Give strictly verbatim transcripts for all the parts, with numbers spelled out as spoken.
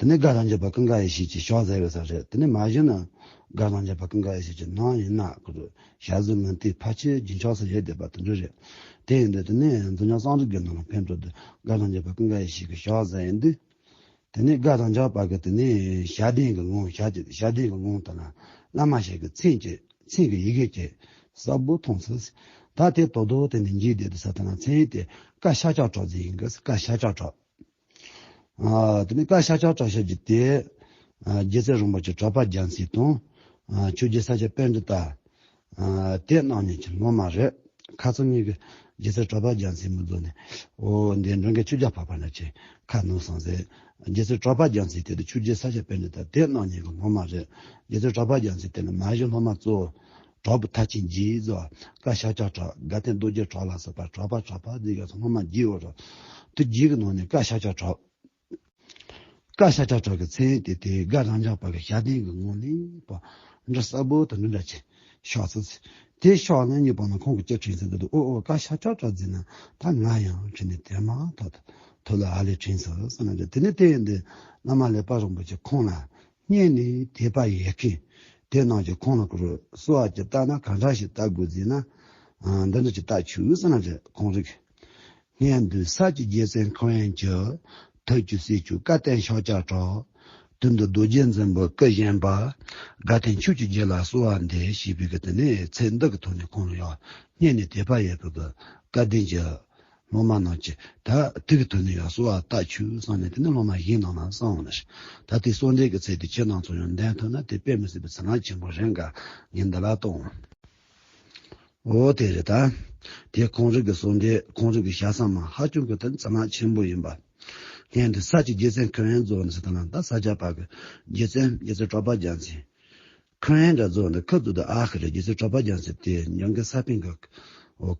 ནི་དགའ་དང་འཇགས་པ་ཀུན་དགའ་ཡེ་ཤེས་ཀྱི་ཕྱག་ཟེར་བའི་ས་རེད། དེ་ནི་མ་གཞི་ན་དགའ་དང་འཇགས་པ་ཀུན་དགའ་ཡེ་ཤེས་ཀྱི་ནང་ཡིན་ན་ཁོ་ཚོ་ཞལ་གཟིགས་ངན་ལྟས་ཕལ་ཆེར་རྒྱུན་ཆགས་སུ་ཡོད་བསྡད་པ་དེ་འདྲ་རེད། དེ་ཡིན་དུས་དེ་ནི་འཛམ་གླིང་གསང་སྒྲུབ་ཀྱི་ནང་ལ་ཕན་ཐོགས་དུས་དགའ་དང་འཇགས་པ་ཀུན་དགའ་ཡེ་ཤེས་ཀྱི་ཕྱག་ཟེར་ཡིན་དུས། དེ་ནས་དགའ་དང་འཇགས་པ་གི་དེ་ནས་ཞལ་ལྡན་གྱི་ངང་ཞལ་གྱི་ཞལ་ལྡན་གྱི་ངང་དང་ན་བླ་མ་ཞིག་གི་མཚན་གྱི་མཚན་གྱི་ཡི་གེ་གྱི་གསལ་པོ་མཐོང་ཚུལ། ད་དེ་དོ་དོ་དེ་ནས་འཇིག་བསྡད་དུ་ས་དང་ན་མཚན་དེ་བཀའ་ཤཱཀྱ་གྲགས་ཟེར་ཡིན་གི། བཀའ་ཤཱཀྱ་གྲགས། ཨ་དེ་ནས་བཀའ་ཤཱཀྱ་གྲགས་ཞབས་ཀྱི་དེ་ཨ་རྗེ་བཙུན་རིན་པོ་ཆེ་གྲགས་པ་རྒྱལ་མཚན་དང་ཨ་ཆོས་རྗེ་ས་སྐྱ་པཎྜི་ཏ། ཨ་དེ་གནང་མཁན་གྱི་སློབ་མ་རེད། ཁ་སང་ངེད་ཀྱི་རྗེ་བཙུན་གྲགས་པ་རྒྱལ་མཚན་མི་འཛོམས་ནས། འོ་འདི་འགྲོ་མཁན་ཆོས་རྒྱལ་འཕགས་པ་ན་ཆེ་ཁ་ནོར་སོང་ཟེར། རྗེ་བཙུན་གྲགས་པ་རྒྱལ་མཚན་དེ་དུ་ཆོས་རྗེ་ས་སྐྱ་པཎྜི་ཏ་དེ་གནང་མཁན་གྱི་སློབ་མ་རེད། རྗེ་བཙུན་གྲགས་པ་རྒྱལ་མཚན་དེ་ནི་མ་གཞི་སློབ་མ་གཙོ་བོ་གྲགས་པ་མཐར་ཕྱིན་རྗེས་བཟོ། བཀའ་ཤཱཀྱ་གྲགས། དགའ་ལྡན་རྡོ་རྗེ་གྲགས་ལ་སོགས་པ་གྲགས་པ་གྲགས་པ་འདི་ཡོད་སོང་། སློབ་མ་རྗེས་བོ་རོ། དུ་རྗེས་ཀྱི་ནང་ནས་བཀའ་ཤཱཀྱ་གྲགས། བཀའ་ཤཱཀྱ་གྲགས་ཀྱི་མཚན་དེ་དེ་དགའ་དང་འཇགས་པ་གི་ཞལ་ལྡན་གྱི་ངང་ནས་པ་འདྲ་གསལ་པོ་དང་འདྲ་འདྲ་ཆེ་ཤོག་ཚུལ། དེ་ཤོག་ནས་ཉིད་པ་ན་ཁོང་གི་སྐྱ་དྲིན་ཟེར་འདུག་ཨོ་ཨོ་བཀའ་ཤཱཀྱ་གྲགས་ཟེར་ན་ད་ང་ཡང་ཁྱེད་ནས་དེ་མ་ཐག་ཐུགས་ལ་ཨ་ལས་དྲིན་ཟེར་ཟེར་ན་འདྲ། དེ་ནས་དེ་ཡིན་དུས་བླ་མ་ཀླད་པ་རིན་པོ་ཆེ་ཁོང་ལ་སྙན་ནས་དད་པ་ཡོད་མཁན་དེ་རྣམས་ཀྱིས་ཁོང་ལ་གསོལ་བ་ཅིག་བཏབ་ན་ག་འདྲ་ཞིག་བཏབ་དགོས་ཟེར་ན་འདི་འདྲ་ཅིག་བཏབ་ཆོག་ཟེར་ན་འདྲ། ཁོང་རིག་སྔོན་དུ་ས་སྐྱའི་རྗེ་བཙུན་ཁོ་ཡན་གྱི། ཐུགས་ཀྱི་སྲས་མཆོག་སྐལ་ལྡན་ཤཱཀྱ་གྲགས། དོན་དུ་རྡོ་རྗེ་འཛིན་པའི་སྐུ་བཞེངས་པ། དགའ་ལྡན་ཆོས་ཀྱི་རྒྱལ་ལ་གསོལ་བ་འདེབས་ཞེས་པའི་གི་དེ་ནས་ཚེ་འདི་གི་ཐོག་ནས་ཁོང་ལ་ཡང་སྙན་ནས་དད་པ་ཡོད་པའི་གི་སྐལ་ལྡན་གྱི་སློབ་མ་རྣམས་ཀྱིས་ད་དེ་གི་ཐོག་ནས་ཡང་གསོལ་བ་བཏབ་ཆོག་བསམ་ནས་དེ་ནས་སློབ་མ་གཞན་རྣམས་ལ་གསུངས་ནས། ད་དེ་གསོལ་འདེབས་ཀྱི་ཚིག་དེ་ཁྱེད་རྣམ་ཚོ་ཡང་འདོན་ཐུབ་ན་དེ་དཔེ་མི་སྲིད་པའི་ཚེ་རིང་ཆེན་པོ་རེད་འགའ་ངས་འདི་ལ་གཏོང་། འོ་དེ་རེད་ད། དེ་ཁོང་རིག་གི་གསོལ་འདེབས་ཁོང་རིག་གི་ཞལ་གསང་མ་ཧ་ཅང་གི་དོན་ཚང་ན་ཆེན་པོ་ཡིན་པ། སྔོན་དུ་ས་སྐྱའི་རྗེ་བཙུན་ཁོ་ཡན་རྫོགས་ནས་ཟེར་ད་ན་ད་ས་སྐྱ་པ་གི་རྗེ་བཙུན་རྗེ་བཙུན་གྲགས་པ་རྒྱལ་མཚན། ཁོ་ཡན་འདྲ་རྫོགས་ནས་ཁོ་ཚོ་དུ་ཨ་ཁི་རེད། རྗེ་བཙུན་གྲགས་པ་རྒྱལ་མཚན་དེ་འཇང་གི་ས་པཎ་གི་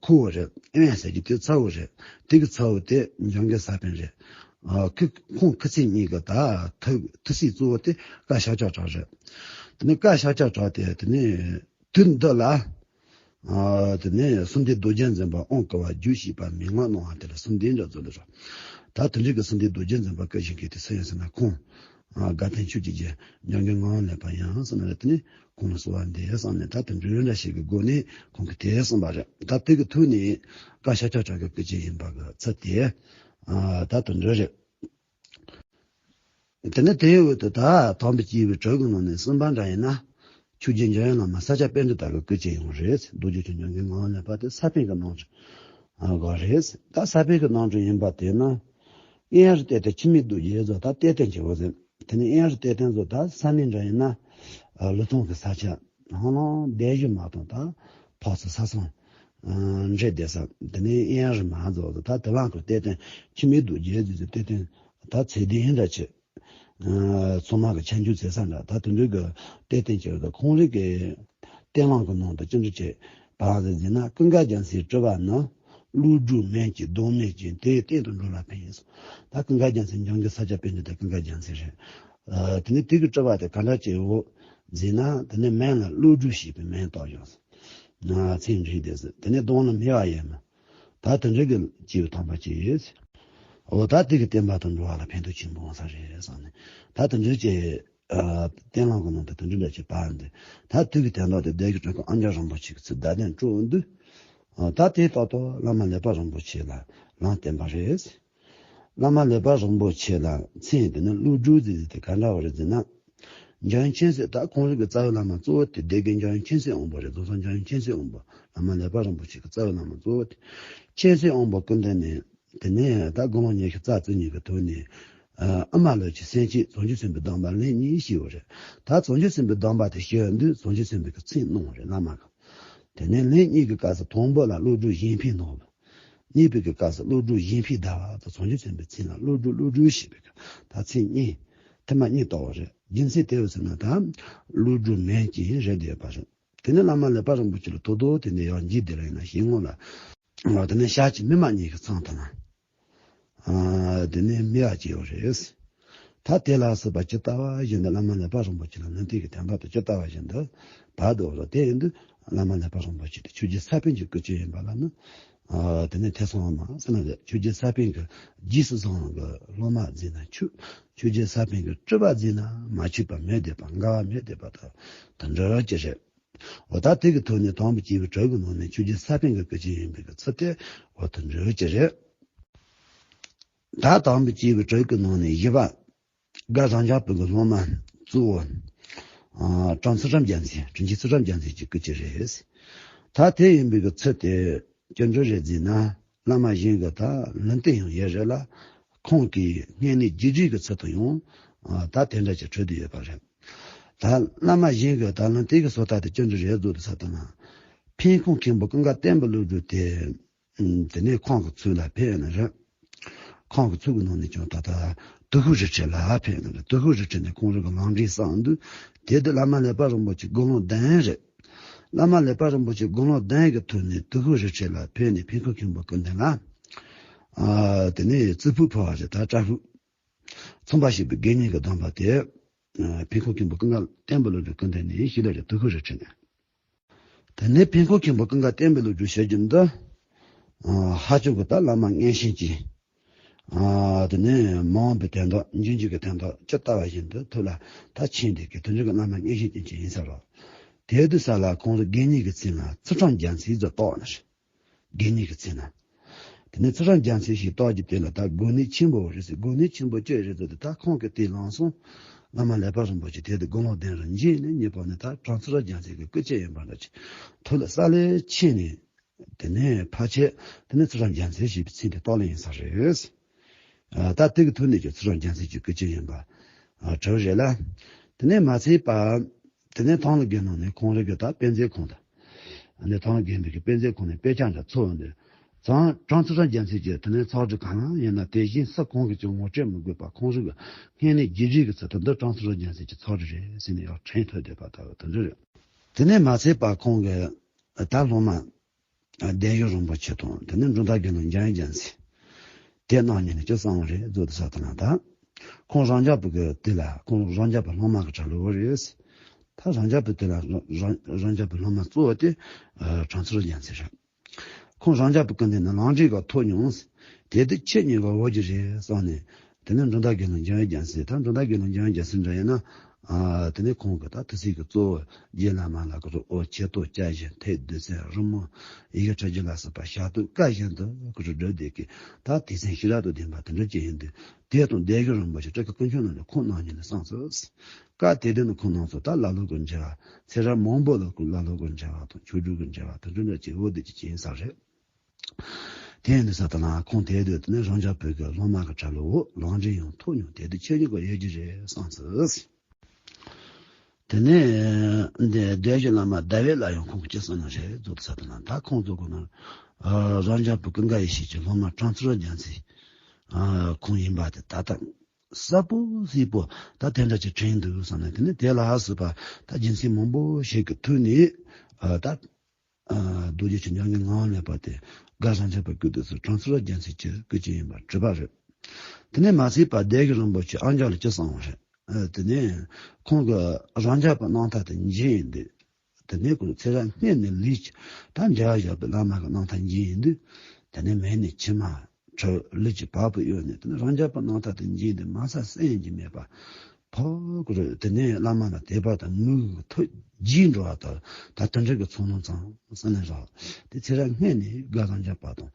ཁུ་བོ་རེད། ཨེ་ཡན་ཟེར་གྱི་དེ་ཚ་བོ་རེད། དེ་གི་ཚ་བོ་དེ་འཇང་གི་ས་པཎ་རེད། ཁོ་ཁོང་ཁུ་ཚེ་གཉིས་ཀྱི་ད་ཐུགས་ཐུགས་སྲས་གཙོ་བོ་དེ་བཀའ་ཤཱཀྱ་གྲགས་རེད། དེ་ནས་བཀའ་ཤཱཀྱ་གྲགས་དེ་དེ་ནས། དུས་འདི་ལ། ཨ་དེ་ནས་གསོལ་འདེབས་རྡོ་རྗེ་འཛིན་པ་དབང་བསྐུར་བ་བརྒྱུད་ཞེས་པ་མན་ངག་གནང་བ་དེ་ལ་གསོལ་འདེབས་འདྲ་ཚོ་ལ་རོ། ད་དེ་འདྲའི་གི་གསོལ་འདེབས་རྡོ་རྗེ་འཛིན་པ་བསྐུར་བཞིན་གྱི་དེ་སུ་ཡིན་ཟེར་ན་ཁོང་། ཨ་དགའ་ལྡན་ཆོས་ཀྱི་རྗེ་འཇང་གི་ངག་དབང་ལེགས་པ་ཡིན་ཟེར་ན་རེད། དེ་ནས་ཁོང་ལ་གསོལ་བ་འདེབས་བསམ་ནས་ད་དེ་འདྲའི་འདྲ་ཞིག་གི་སྒོ་ནས་ཁོང་གིས་དེ་གསུངས་པ་རེད། ད་དེ་གི་ཐོག་ནས་བཀའ་ཤཱཀྱ་གྲགས་ཀྱི་སྐུ་ཅི་ཡིན་པ་གི་ཚུལ་དེ། ཨ་ད་དེ་འདྲ་རེད། དེ་ནས་དེའི་འོག་ཏུ་ད་དམ་པའི་སྐྱེས་བུ་དྲུག་གི་ནང་ནས་གསུམ་པ་འདྲ་ཡིན་ན། ཆོས་རྗེ་འཇམ་དབྱངས་བླ་མ་ས་སྐྱ་པཎྜི་ཏ་གི་སྐུ་ཅི་ཡོང་རེད། རྡོ་རྗེ་འཆང་འཇང་གི་ངག་དབང་ལེགས་པ་དེ་ས་པཎ་གི་རྣམ་འཕྲུལ་གོ་རེད། ད་ས་པཎ་གི་རྣམ་འཕྲུལ་ཡིན་པ་དེ་ན། དབྱངས་རིག་གཏེར་སྟོན་འཆི་མེད་རྡོ་རྗེ་རྫོགས་ད་གཏེར་སྟོན་གྱི་འོ་ཟེར། དེ་ནས་དབྱངས་རིག་གཏེར་སྟོན་རྫོགས་ད་ས་གནས་འདྲ་ཡིན་ན། ལུས་སྟོང་གི་ས་ཆ་ཧ་ལམ་སྡེ་བཞི་མ་གཏོགས་ད་ཕག་ཚོ་ས་སང་འདྲེ་སྡེ་ས། དེ་ནས་དབྱངས་རིག་མ་རྫོགས་ད་དེ་བང་གི་གཏེར་སྟོན་འཆི་མེད་རྡོ་རྗེ་རྫོགས་ཀྱི་གཏེར་སྟོན་ད་ཚེ་འདི་ཡིན་འདྲ་ཆེ། ཚང་མ་གི་ཆ་འཇོག་ཚེ་ས་འདྲ་ད་དེ་འདྲའི་གི་གཏེར་སྟོན་གྱི་རེད། ད་ཁོང་རིག་གི་གཏེར་ལམ་གི་ནང་དུ་ཅི་འདྲ་བྱས་པ་རེད་ཟེར་ན། ཀུན་དགའ་རྒྱལ་མཚན་སྤྲུལ་པ་ནི། གློ་དྲུག་མན་གྱི་སྡང་མིག་ཅན། དེའི་སྟེང་དུ་འགྲོ་ལ་ཕན་ཡིན་གསུངས། ད་ཀུན་དགའ་རྒྱལ་མཚན་འཇང་གི་ས་སྐྱ་པཎྜི་ཏ་ཀུན་དགའ་རྒྱལ་མཚན་རེད། དེ་ནས་དེ་གི་སྤྲུལ་པ་དེ་ག་འདྲ་བྱས་འོ་ཟེར་ན། དེ་ནས་མན་ལ་གློ་དྲུག་ཞེས་པའི་མིང་བཏགས་ཡོད། ཚེ་འདི་དེ་ཟེར། དེ་ནས་སྡང་ལ་མི་བ་ཡིན་ནོ། ད་དེ་འདྲ་གི་སྐྱེས་བུ་དམ་པ་ཅིག་ཡོད། འོ་ད་དེ་གི་བསྟན་པ་དང་འགྲོ་བ་ལ་ཕན་ཐོགས་ཆེན་པོ་ཡོང་ས་རེད་བསམ་ནས། ད་དེ་འདྲ་གི་གཏན་ལམ་གི་ནང་དུ་དེ་འདྲ་འདྲ་ཅིག་བབས་འདུག་ད་དེ་གི་དོན་དག་དེ་སྡེ་དགེ་སྤྲུལ་སྐུ་ཨ་མྱེས་རིན་པོ་ཆེ་གི་ཚུལ་བརྡ་དོན་སྤྲོད་འདུག་ད་དེ་ལྟ་ལྟ་བླ་མ་ཀླད་པ་རིན་པོ་ཆེ་ལ་ལམ་བསྟན་པ་རེད། བླ་མ་ཀླད་པ་རིན་པོ་ཆེ་ལ་མཚན་དེ་ནི་གློ་དྲུག་ཟེར་ཟེར་དེ་ག་འདྲ་བ་རེད་ཟེར་ན། འཇམ་དབྱངས་མཁྱེན་བརྩེ་ད་ཁོང་རང་གི་རྩ་བའི་བླ་མ་གཙོ་བོ་དེ་སྡེ་དགེ་འཇམ་དབྱངས་མཁྱེན་བརྩེ་དབང་པོ་རེད། རྫོགས་སངས་འཇམ་དབྱངས་མཁྱེན་བརྩེ་དབང་པོ་བླ་མ་ཀླད་པ་རིན་པོ་ཆེ་གི་རྩ་བའི་བླ་མ་གཙོ་བོ་དེ། མཁྱེན་བརྩེ་དབང་པོ་སྐུ་མདུན་ནས་དེ་ནས་ད་དགུང་ལོ་ཉི་ཤུ་རྩ་བཙུན་ཉིད་ཀྱི་དུས་ནས་ཨ་མ་ལུས་ཀྱི་སེམས་བསྐྱེད་བྱང་ཆུབ་སེམས་དཔའི་སྡོམ་པ་ལན་གཉིས་བཞེས་པ་རེད། ད་བྱང་ཆུབ་སེམས་དཔའི་སྡོམ་པ་དེ་བཞེས་དུས་བྱང་ཆུབ་སེམས་དཔའི་གི་མཚན་གནང་བ་རེད་བླ་མ་གི། དེ་ནས་ལན་གཉིས་ཀྱི་སྐབས་སུ་དང་པོ་ལ་གློ་དྲུག་གཞན་ཕན་གནང་བ། གཉིས་པའི་གི་སྐབས་སུ་གློ་དྲུག་གཞན་ཕན་ཟླ་བ་དང་བྱང་ཆུབ་སེམས་དཔའི་མཚན་ལ་གློ་དྲུག་གློ་དྲུག་ཞེས་པའི་གི་ད་མཚན་གཉིས། ཐེངས་མ་གཉིས་བཏགས་པ་རེད། རྒྱུ་མཚན་དེ་བས་ཟེར་ན་ད་གློ་དྲུག་མན་གྱི་རེད་བསྡད་པ་རེད། དེ་ནས་བླ་མ་ཀླད་པ་རིན་པོ་ཆེ་ལ་དོ་དོ་དེ་ནས་ཡང་འཇིགས་བསྡད་ལ་ཡིན་ན་ཞེས་ངོ་ལ། དེ་ནས་ཞལ་གྱི་མི་མ་གཉིས་ཀྱི་ཚང་དང་ན། དེ་ནས་མི་བ་སྐྱེ་བ་རེད། ད་དེ་ལ་སོགས་པ་ཇི་ལྟ་བ་བཞིན་དུ་བླ་མ་ཀླད་པ་རིན་པོ་ཆེ་ལ་ནན་ཏན་གྱི་དམ་པ་དང་ཇི་ལྟ་བ་བཞིན་དུ་བར་དུ་འོ་རོ། དེ་ཡིན་དུས་བླ་མ་ཀླད་པ་རིན་པོ་ཆེ་དེ་ཆོས་རྗེ་ས་པཎ་གྱི་སྐུ་ཅི་ཡིན་པ་ལ་ནི། དེ་ནས་ཐེ་ཚོམ་མ་ཟེར་ན་ཆོས་རྗེ་ས་པཎ་གྱི་རྗེས་སུ་བཟུང་གི་སློབ་མ་ཟེར་ན་ཆོས། ཆོས་རྗེ་ས་པཎ་གྱི་སྤྲུལ་པ་བརྫིས་ན་མ་ཆོད་པ་མེད་བསྡད་པ་འགལ་བ་མེད་བསྡད་པ་དང་དེ་འདྲ་ཅིག་རེད། འོ་ད་དེ་གི་ཐོག་ནས་དང་པོ་སྐྱེས་བུའི་གྲལ་གྱི་ནང་ནས་ཆོས་རྗེ་ས་པཎ་གྱི་སྐུ་ཅན་ཡིན་པའི་གི་ཚུལ་དེ་འོ་དེ་འདྲ་ཅིག་རེད། ད་དང་པོ་སྐྱེས་བུའི་གྲལ་གྱི་ནང་ནས་བཞི་པ། སྒ་རང་འཇག་པའི་གི་སློབ་མ་གཙོ་བོ། ཨ་སྤྲང་ཚུལ་ཁྲིམས་རྒྱལ་མཚན། དྲིན་ཆེན་ཚུལ་ཁྲིམས་རྒྱལ་མཚན་གྱི་སྐུ་ཅི་རེད། ད་དེ་ཡིན་པའི་གི་ཚུལ་དེ་སྐྱོན་བརྗོད་རེ་བརྫིས་ན་བླ་མ་གཞན་གྱི་ད་ལུང་བསྟན་ཡང་ཡོད་རེད་ལ། ཁོང་གིས་སྔོན་ནས་རྒྱས་བསྡུས་ཀྱི་ཚུལ་དུ་ཡང་ཨ་ད་དེ་འདྲ་ཅིག་འཕྲོས་བསྡད་ཡོད་པ་རེད། ད་བླ་མ་གཞན་གྱི་ད་ལུང་བསྟན་གྱི་སོ་ཐར་དེ་སྐྱོན་བརྗོད་རེ་བཟོ་དུ་ས་དང་ན། ཕན་ཁུངས་མཁན་པོ་ཀུན་དགའ་བསྟན་པའི་སློབ་ཕྲུག་དེ། ཨུམ། དེ་ནས་ཁོང་གི་ཚུལ་ལ་ཕེབས་ནི་རེད། ཁོང་གི་ཚུལ་གྱི་ནང་ནས་ཀྱང་ད་ལྟ་དུ་ཤོད་རི་ཁྲོད་ལ་ཕེབས་ནི་རེད། དུ་ཤོད་རི་ཁྲོད་ནས་ཁོང་རང་གི་ལམ་འབྲས་གསུངས་འདུག་དེ་དུས་བླ་མ་ཀླད་པ་རིན་པོ་ཆེ་དགུང་ལོ་བདུན་རེད། བླ་མ་ཀླད་པ་རིན་པོ་ཆེ་དགུང་ལོ་བདུན་གྱི་དུས་ནས་དུ་ཤོད་རི་ཁྲོད་ལ་ཕེབས་ནས་ཕན་ཁུངས་མཁན་པོ་སྐུ་མདུན་ལ། ཨ། དེ་ནས་རྩིག་ཕུག་ཕུ་བ་རེད། ད་བྲག་ཕུག་ཚོང་པ་ཞིག་པའི་དགེ་བསྙེན་གྱི་སྡོམ་པ་དེ། ཨ། ཕན་ཁུངས་མཁན་པོ་ཀུན་དགའ་བསྟན་པའི་སློབ་ཕྲུག་སྐུ་མདུན་ནས་ཞུས་ལ་རེད། དུ་ཤོད་རི་ཁྲོད་ནས། དེ་ནས་ཕན་ཁུངས་མཁན་པོ་ཀུན་དགའ་བསྟན་པའི་སློབ་ཕྲུག་ཞུ་རྒྱུ་འདི། ཨ། ཧ་ཅང་གི་ད་བླ་མ་མངོན་ཤེས་ཅན། ཨ། དེ་ནས་མ་འོངས་པའི་དོན་དག་འབྱུང་འགྱུར་གྱི་དོན་དག་ཇི་ལྟ་བ་བཞིན་དུ་ཐུགས་ལ་ད་མཁྱེན་ཏེ་གི་དོན་འགྲུབ་ཀྱི་བླ་མ་མངོན་ཤེས་ཅན་ཅིག་ཡིན་ས་རེད། དེ་དུས་ས་ལ་ཁོང་རང་དགེ་བསྙེན་གྱི་མཚན་ལ་ཚུལ་ཁྲིམས་རྒྱལ་མཚན་ཟེར་བཏགས་ནི་རེད། དགེ་བསྙེན་གྱི་མཚན་ལ། དེ་ནས་ཚུལ་ཁྲིམས་རྒྱལ་མཚན་ཞེས་བཏགས་རྒྱུ་དེ་ལ་ད་དགོས་གནད་ཆེན་པོ་རེད་ཟེར། དགོས་གནད་ཆེན་པོ་ཅི་རེད་ཟེར་དུས་ད་ཁོང་གིས་དེ་བླངས་སོང་། བླ་མ་ཀླད་པ་རིན་པོ་ཆེ་དེ་དུས་དགུང་ལོ་བདུན་རེད། མཇལ་ནས་ཉེ་བར་ནས་ད་སྤྲང་ཚུལ་ཁྲིམས་རྒྱལ་མཚན་གྱི་སྐུ་ཅི་ཡིན་པ་འདྲ་ཅིག་ཐུགས་ལ་ས་ལེ་ཕྱིན་ནས། དེ་ནས་ཕལ་ཆེར་དེ་ནས་ཚུལ་ཁྲིམས་རྒྱལ་མཚན་ཞེས་པའི་མཚན་དེ་བཏགས་ལེ་ཡིན་ས་རེད། ཨ། ད་དེ་གི་ཐོག་ནས་ཀྱང་ཚུལ་ཁྲིམས་རྒྱལ་མཚན་གྱི་སྐུ་ཅི་ཡིན་པ། ཨ། གྲུབ་རེད་ལ། དེ་ནས་མ་ཚད་པ། དེ་ནས་ཐང་ལྷ་དགེ་འདུན་ནས་ཁོང་རང་གི་ད་དཔེ་མཛོད་ཁང་དང་། ཨ་ནི་ཐང་ལྷ་དགེ་འདུན་གྱི་དཔེ་མཛོད་ཁང་ནས་དཔེ་ཆ་འདྲ་འཚོལ་འདི། ཚང་སྤྲང་ཚུལ་ཁྲིམས་རྒྱལ་མཚན་གྱི་དེ་ནས་ཚོགས་སྒྲིག་གང་ཡང་ཡིན་ན་དེ་བཞིན་སུ་གང་གིས་ཀྱང་ངོ་སྤྲོད་མི་དགོས་པ་ཁོང་རང་གི་སྔོན་ནས་རྒྱས་བསྡུས་ཀྱི་ཚུལ་དུ་འདི་སྤྲང་ཚུལ་ཁྲིམས་རྒྱལ་མཚན་གྱི་ཚོགས་སྒྲིག་རེད་ཟེར་ནས་ཡང་དྲན་ཐོས་བསྡད་པ་ལྟ་བུ་དེ་འདྲ་རེད། དེ་ནས་མ་ཚད་པ་ཁོང་གི་ད་སློབ་མ། སྡེ་བཞི་རིན་པོ་ཆེ་དང་དེ་ནས་འབྲུག་སྒྲ་དགེ་འདུན་འཇམ་དབྱངས་རྒྱལ་མཚན། དེ་རྣམ་གཉིས་ནི་ཅི་གསུངས་པ་རེད་ཟེར་དུས་ས་དེ་ན་ད། ཁོང་རང་རྒྱལ་པོ་གི་དེ་ལ་ཁོང་རང་རྒྱལ་པོ་སློབ་མ་གི་གྲལ་ལ་བོར་ཡོད། ད་རང་རྒྱལ་པོ་དེ་ལ་རང་རང་རང་རྒྱལ་པོའི་སློབ་མ་གཙོ་བོ་དེ་ཨ་སྤྲང་ཚུལ་རྒྱལ་མཚན་རེད། ཁོང་རང་རྒྱལ་པོ་སྐུ་མདུན་ནས་ལམ་འབྲས་ཀྱི་ཐུགས་མྱོང་། དེ་དུས་ཁྱེད་གཉིས་ཀ་འོ་རྒྱུ་རེད་གསུངས་ནས། དེ་ནས་འབྲུག་སྒྲ་དགེ་འདུན་འཇམ་དབྱངས་རྒྱལ་མཚན། ད་འབྲུག་སྒྲ་དགེ་འདུན་འཇམ་དབྱངས་རྒྱལ་མཚན་འདྲ་ཡིན་ན། ཨ་དེ་ནས་ཁོང་གི་ད་དུས་ཚིགས་ཀྱི་གཙོ་བོ་རྗེ་བླ་མ་ལ་གི་རུ་ཨོ་ཁྱེད་ཏོ་སྐྱ་བཞིན་ཐེག་བདུད་བསལ་རི་མོ་ཡི་གེ་ཁྲི་རྒྱུད་ལ་སོགས་པ་ཞབས་ཏོག་བཀའ་བཞིན་དུ་གི་རུ་བསྒྲུབས་བསྡད་ཀི། ད་དེ་ཚན་ཤེས་རབ་དང་ལྡན་པ་དེ་འདྲ་ཅིག་ཡིན་དུས་དེ་དང་སྡེ་བཞི་རིན་པོ་ཆེ་སྤྲུལ་སྐུ་ཀུན་མཁྱེན་རྣམས་ནས་ཁོང་རྣམ་གཉིས་ལ་གསུངས་སོ། སྐབས་དེ་དུས་ནི་ཁོང་རྣམ་ཚོ་ད་ལ་ལོ་གི་འབྲེལ་བ་ཚེ་རབས་མང་པོ་ལ་ལ་ལོ་གི་འབྲེལ་བ་དང་ཆོས་རྒྱུད་ཀྱི་འབྲེལ་བ་དེ་འདྲ་འདྲ་ཅིག་འོ་དེ་ཅིག་ཡིན་ས་རེད། དེ་ཡིན་དུས་ས་དེ་ལ་ཁོང་དེ་དུས་དེ་ནས་རང་རྒྱལ་བོད་ཀྱི་སློབ་མ་གི་གྲལ་ལ་འོ་ལམ་འབྲས་ཡང་ཐོབ་མྱོང་། དེ་དུས་ཁྱེད་གཉིས་ཀ་ཡོད་རྒྱུ་རེད་གསུངས་སོ། དེ་ནས་འདི་སྡེ་བཞི་བླ་མ་ཟླ་བའི་བླ་ཡང་ཁོང་གིས་ཅི་གསུངས་ནི་རེད་ཟེར་དུས་ས་དེ་ལ་ད་ཁོང་ཚོ་གི་ནང་རང་རྒྱལ་བོད་ཀུན་དགའ་ཡེ་ཤེས་ཀྱི་སློབ་མ་སྤྲང་ཚུལ་རྒྱལ་མཚན་ཁོང་ཡིན་པ་དེ་ད་ལྟ། གསལ་པོ་གསལ་པོ་ད་དེ་འདྲ་ཅིག་དྲན་འདུག་བསམ་ནས། དེ་ནས་དེ་ལ་སོགས་པ་ད་རྒྱུ་མཚན་མང་པོ་ཞིག་གི་མཐུད་ནས་ཨ་ད་ཨ་རྡོ་རྗེ་ཆོས་འབྱུང་གི་ངག་ལས་པ་དེ་སྒ་རང་རྒྱལ་པོའི་སྐུ་དུས་སུ་སྤྲང་ཚུལ་རྒྱལ་མཚན་གྱི་སྐུ་ཅི་ཡིན་པ་གྲུབ་པ་རེད། དེ་ནས་མ་ཚད་པ་སྡེ་བཞི་རིན་པོ་ཆེ་ཨང་རྒྱལ་ལ་ཅི་གསུངས་པ་རེད། ཨ་དེ་ནས་ཁོང་གི་རང་རྒྱལ་པོའི་རྣམ་ཐར་དེ་མཇལ་ཡིན་དུས། དེ་ནས་ཁོང་ཚེ་རབས་སྔོན་ནས་ལུས་ཀྱི་ད་འབྲེལ་བ་བཞག་པའི་བླ་མ་གི་རྣམ་ཐར་མཇལ་ཡིན་དུས། དེ་ནས་མལ་ནས་མཆི་མ་བྲལ་ལུས་ཀྱི་བ་སྤུ་གཡོས་ནས་དེ་ནས་རང་རྒྱལ་པོའི་རྣམ་ཐར་དེ་མཇལ་དུས་མ་ཚད་སེམས་ཀྱི་མེད་པ། ཕོ་ཁོ་རེ་དེ་ནས་བླ་མ་ལ་དད་པ་དང་མོས་གུས་ཐོད་རྒྱས་འགྲོ་བ་དང་ད་དེ་འདྲ་གི་ཚོར་སྣང་ཙམ་སེམས་ལ་རག་དེ་ཚེ་རབས་སྔོན་ནས་སྒ་རང་རྒྱལ་པ་དང་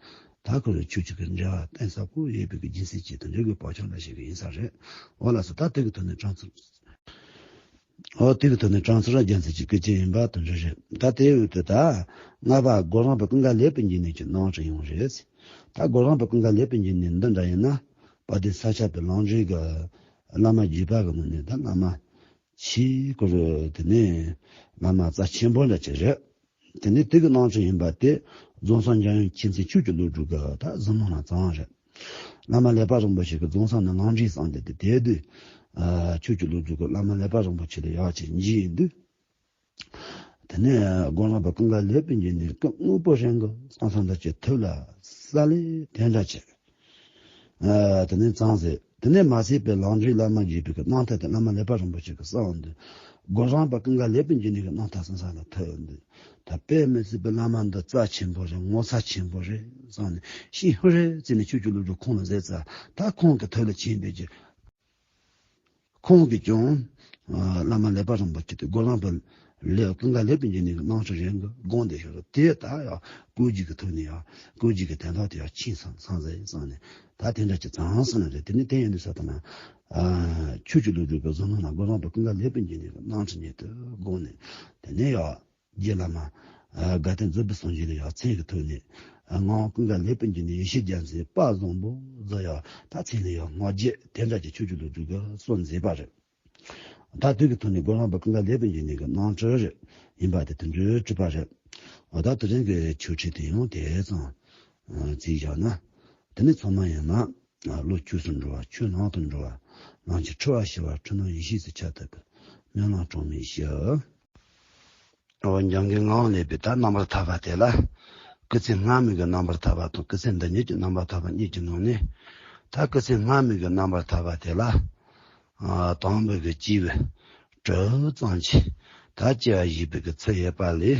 ད་ཁོ་རེ་ཆོས་ཀྱི་འབྲེལ་བ་གཏིང་ཟབ་པོ་ཡོད་པའི་གི་སྦྱིན་སྲེག་ཅིག་དེ་འདྲ་གི་བག་ཆགས་འདྲ་ཞིག་གི་ཡིན་ས་རེད། འོ་ལགས་སོ། ད་དེ་གི་ཐོག་ནས་སྤྲང་ཚུལ། འོ་དེ་གི་ཐོག་ནས་སྤྲང་ཚུལ་རྒྱལ་མཚན་གྱི་སྐུ་ཅི་ཡིན་པ་དེ་འདྲ་རེད། ད་དེའི་འོག་ཏུ་ད་ལྔ་པ་སྒོ་རམས་པ་ཀུན་དགའ་ལེགས་པའི་འབྱུང་གནས་ཀྱི་སྣང་བ་ཡོང་རེད། ད་སྒོ་རམས་པ་ཀུན་དགའ་ལེགས་པའི་འབྱུང་གནས་འདི་འདྲ་ཡིན་ན་དཔལ་ལྡན་ས་སྐྱ་པའི་ལམ་འབྲས་ཀྱི་བླ་མ་བརྒྱུད་པ་གི་ནང་ནས་ད་བླ་མ་ཆེ་ཁོ་རེ་དེ་ནས་བླ་མ་རྩ་ཆེན་པོ་འདྲ་ཅིག་རེད། དེ་ནས་དེ་གི་རྣམ་འཕྲུལ་ཡིན་པ་དེ་རྫོང་སར་འཇམ་དབྱངས་མཁྱེན་བརྩེ་ཆོས་ཀྱི་བློ་གྲོས་ཀྱི་ད་གཟིགས་སྣང་ལ་བརྩམས་རེད། བླ་མ་ཀླད་པ་རིན་པོ་ཆེ་གི་རྫོང་སར་ནས་ལམ་འབྲས་གསུངས་ཏེ་དེ་དེ་དུས་ཨ་ཆོས་ཀྱི་བློ་གྲོས་ཀྱི་བླ་མ་ཀླད་པ་རིན་པོ་ཆེ་ལ་ཡག་ཅིག་འཇིགས་ཡིན་དུས། དེ་ནས་སྒོ་རམས་པ་ཀུན་དགའ་ལེགས་པའི་འབྱུང་གནས་སྐུ་དངོས་པོ་རང་གི་གསང་གསུམ་དང་བཅས་ཐུགས་ལ་ས་ལེ་དེ་འདྲ་བྱས། ཨ་དེ་ནས་ཙང་ཟེར། དེ་ནས་མ་ཟད་པའི་ལམ་འབྲས་བླ་མ་བརྒྱུད་པའི་གི་རྣམ་ཐར་དེ་བླ་མ་ཀླད་པ་རིན་པོ་ཆེ་གི་གསུངས་འདུག་སྒོ་རམས་པ་ཀུན་དགའ་ལེགས་པའི་འབྱུང་གནས་ཀྱི་རྣམ་ཐར་གསན་ས་ལ་ཐུག་འདུག་ད་དཔེ་མི་སྲིད་པའི་བླ་མ་འདི་རྩ་ཆེན་པོ་རེད། ངོ་མཚར་ཆེན་པོ་རེད་བསམ་ནས་ཤིང་ཧུ་རེ་བརྩིས་ནས་ཆོས་ཀྱི་བློ་གྲོས་ཁོང་ལ་མཛད་ཙང་ད་ཁོང་གི་ཐུགས་ལ་ཆེན་པོའི་གི་ཁོང་གིས་ཀྱང་བླ་མ་ཀླད་པ་རིན་པོ་ཆེ་དེ་སྒོ་རམ་པ་ལས་ཀུན་དགའ་ལེགས་པའི་འགྱུར་ནས་ཀྱི་རྣམ་ཐར་རེ་འགའ་དགོངས་ཏེ་ཞོར་དེ་ད་ཡང་བཀོད་རྒྱུད་ཀྱི་ཐོག་ནས་ཡང་བཀོད་རྒྱུད་ཀྱི་དོན་དག་དེ་ཡང་ཕྱིན་སོང་ཚང་ཟེར་བསམ་ནས། ད་དེ་འདྲ་ཅིག་ཙང་སོང་ནས་རེད། དེ་ནས་དེ་ཡིན་དུས་ས་ད་ན་ཆོས་ཀྱི་ལུགས་སྒྲུབ་པའི་བཟོ་ནང་ན་སྒོ་རམ་པ་ཀུན་དགའ་ལེགས་པའི་འགྱུར་ནས་ཀྱི་རྣམ་ཐར་ཉིད་དུ་དགོངས་ནས། དེ་ནས་ཡང་རྗེ་བླ་མ་དགའ་ལྡན་རྫོགས་པའི་སངས་རྒྱས་ལ་ཡང་མཚན་གྱི་ཐོག་ནས་ངག་དབང་ཀུན་དགའ་ལེགས་པའི་འགྱུར་ནས་ཡེ་ཤེས་རྒྱལ་མཚན་དཔལ་བཟང་པོ་ཟེར་ཡང་ད་མཚན་ལ་ཡང་སྔགས་རྒྱལ་དེ་འདྲ་ཅིག་ཆོས་ཀྱི་ལུགས་སྒྲུབ་ཀྱི་སྲོལ་མཛད་པ་རེད། ད་དུས་ཀྱི་ཐོག་ནས་སྒོ་རམ་པ་ཀུན་དགའ་ལེགས་པའི་འགྱུར་ནས་ཀྱི་རྣམ་ཐར་རེད། ཡིན་པ་དེ་དོན་འགྲུབ་གྲུབ་པ་རེད། འོ་ད་དེ་རིང་གི་ཆོས་ཁྲིད་དེ་ཡང་དེ་ཙམ་བརྩིས་བཞག་ན། དེ་ནས་ཚང་མ་ཡིན་ན་བློ་ཆོས་སུ་འགྲོ་བ། ཆོས་ནང་དུ་འགྲོ་བ། ལམ་གྱི་འཁྲུལ་བ་ཞི་བ། འཁྲུལ་སྣང་ཡེ་ཤེས་སུ་ཁྱབ་ཐུབ་པའི་སྨོན་ལམ་གྲངས་མེད་ཞུ། འོ་འཇམ་མགོན་ངག་དབང་ལེགས་པའི་ད་རྣམ་པར་ཐར་པ་དེ་ལ། སྐུ་ཚེ་སྔ་མའི་གི་རྣམ་པར་ཐར་པ་དང་སྐུ་ཚེ་འདི་ཉིད་ཀྱི་རྣམ་པར་ཐར་པ་གཉིས་ཀྱི་ནང་ནས། ད་སྐུ་ཚེ་སྔ་མའི་གི་རྣམ་པར་ཐར་པ་དེ་ལ། ཨ་དང་པོ་གི་སྐྱེས་བུ་གྲུབ་ཙམ་གྱིས་ད་སྐྱེ་བ་བཞེས་པའི་གི་ཚུལ་ཡོད་པ་ལས།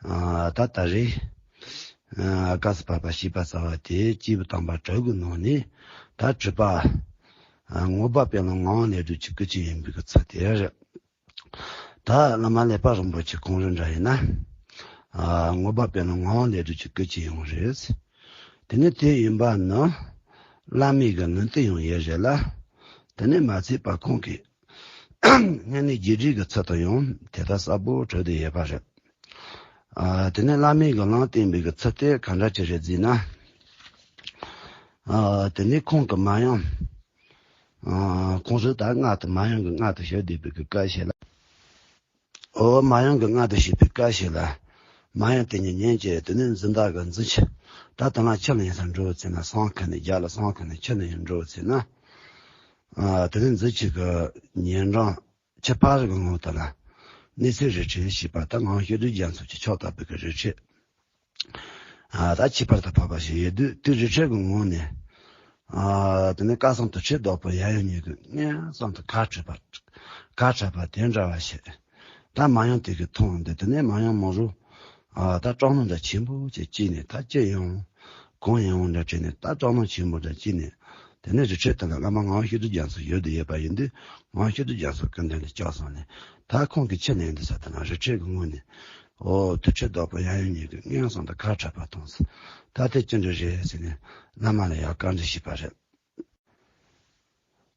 ཨ་ད་ད་རེས་ཨ་སྐབས་སུ་བབ་པ་ཤེས་པ་གསལ་བ་དེ་སྐྱེས་བུ་དམ་པ་དྲུག་གི་ནང་ནས་ད་གྲུབ་པ། ཨ་མངོན་པ་དཔལ་ལྡན་ངག་དབང་ལས་སྒྲུབ་ཀྱི་སྐུ་སྐྱེ་ཡིན་པའི་གི་ཚུལ་དེ་རེད། ད་བླ་མ་ཀླད་པ་རིན་པོ་ཆེ་ཁོང་རང་འདྲ་ཡིན་ན། ཨ་མངོན་པ་དཔལ་ལྡན་ངག་དབང་ལས་སྒྲུབ་ཀྱི་སྐུ་སྐྱེ་ཡོང་རེད། དེ་ནས་དེ་ཡིན་པ་ནི་བླ་མའི་གི་ངན་ཏུ་ཡང་ཡོད་རེད་ལ། དེ་ནས་མ་ཚད་པ་ཁོང་གིས་སྔ་ནས་རྒྱས་འབྲིང་གི་ཚུལ་དུ་ཡང་དེ་ལྟར་གསལ་པོ་བྲིས་ཏེ་ཡོད་པ་རེད། ཨ་དེ་ནས་བླ་མའི་གི་ལམ་བསྟན་པའི་གི་ཚུལ་དེ་ག་འདྲ་ཅིག་རེད་ཟེར་ན། ཨ་དེ་ནས་ཁོང་གི་མ་ཡུམ། ཨ་ཁོང་ཚོས་ད་མངལ་དུ་མ་ཡུམ་གྱི་མངལ་དུ་བཞག་བསྡད་པའི་གི་སྐབས་ཤིག་ལ། འོ་མ་ཡུམ་གྱི་མངལ་དུ་བཞག་པའི་སྐབས་ཤིག་ལ། མ་ཡུམ་དེ་ཉིད་ཉིན་གཅིག་དེ་ནས་འཛིན་བདག་གི་འཛིན་བྱེད། ད་དེ་ལ་ཁྱི་ལེན་སར་འགྲོ་ཚེ་ན་སྲང་ཁ་ནས་རྒྱབ་ལ་སྲང་ཁ་ནས་ཁྱི་ལེན་འགྲོ་ཚེ་ན། ཨ་དེ་ནས་འཛིན་བྱེད་ཀྱི་ཉེ་འབྲང་ཁྱི་ཕག་རི་གི་ངོ་དེ་ལ། གནས་ཚུལ་རི་ཁྲོད་ཞེས་པ་ད་ངག་དབང་ཤེས་རབ་རྒྱ་མཚོ་གིས་ཕྱག་བཏབ་པའི་གི་རི་ཁྲོད། ཨ་ད་ཁྱད་པར་དུ་འཕགས་པ་ཞིག་ཡོད་དུས་དེ་རི་ཁྲོད་ཀྱི་ངོས་ནས། ཨ་དེ་ནས་སྐལ་བཟང་དུར་ཁྲོད་བདག་པོ་ཡབ་ཡུམ་གཉིས་ཀྱིས་མངོན་སུམ་དུ་ཁ་འཕྲོད་པ། ཁ་འཕྲོད་པ་དེ་འདྲ་བ་ཞིག་ད་མ་ཡུམ་དེ་གིས་མཐོང་སྟེ་དེ་ནས་མ་ཡུམ་མོ་རུ། ཨ་ད་སྐྲག་སྣང་འདྲ་ཆེན་པོ་ཅིག་སྐྱེས་ནས་ད་ཅི་ཡོང་། གང་ཡོང་འདྲ་དྲན་ནས་ད་སྐྲག་སྣང་ཆེན་པོ་འདྲ་སྐྱེས་ནས། དེ་ནས་རི་ཁྲོད་དེ་ལ་བླ་མ་ངག་དབང་ཤེས་རབ་རྒྱ་མཚོ་ཡོད་དེ་ཡོད་པ་ཡིན་དུས་ངག་དབང་ཤེས་རབ་རྒྱ་མཚོ་སྐུ་མདུན་དུ་བཅར་སོང་ནས། ད་ཁོང་གིས་ཁྱི་ལེན་དུས་ས་དེ་ན་རི་ཁྲོད་ཀྱི་ངོས་ནས། འོ་དུར་ཁྲོད་བདག་པོ་ཡབ་ཡུམ་གཉིས་ཀྱིས་མངོན་སུམ་དུ་ཁ་འཕྲོད་པ་མཐོང་སོང་། ད་དེ་ཅི་འདྲ་རེད་ཟེར་ནས་བླ་མ་ལ་ཡང་བཀའ་འདྲི་ཞུས་པ་རེད།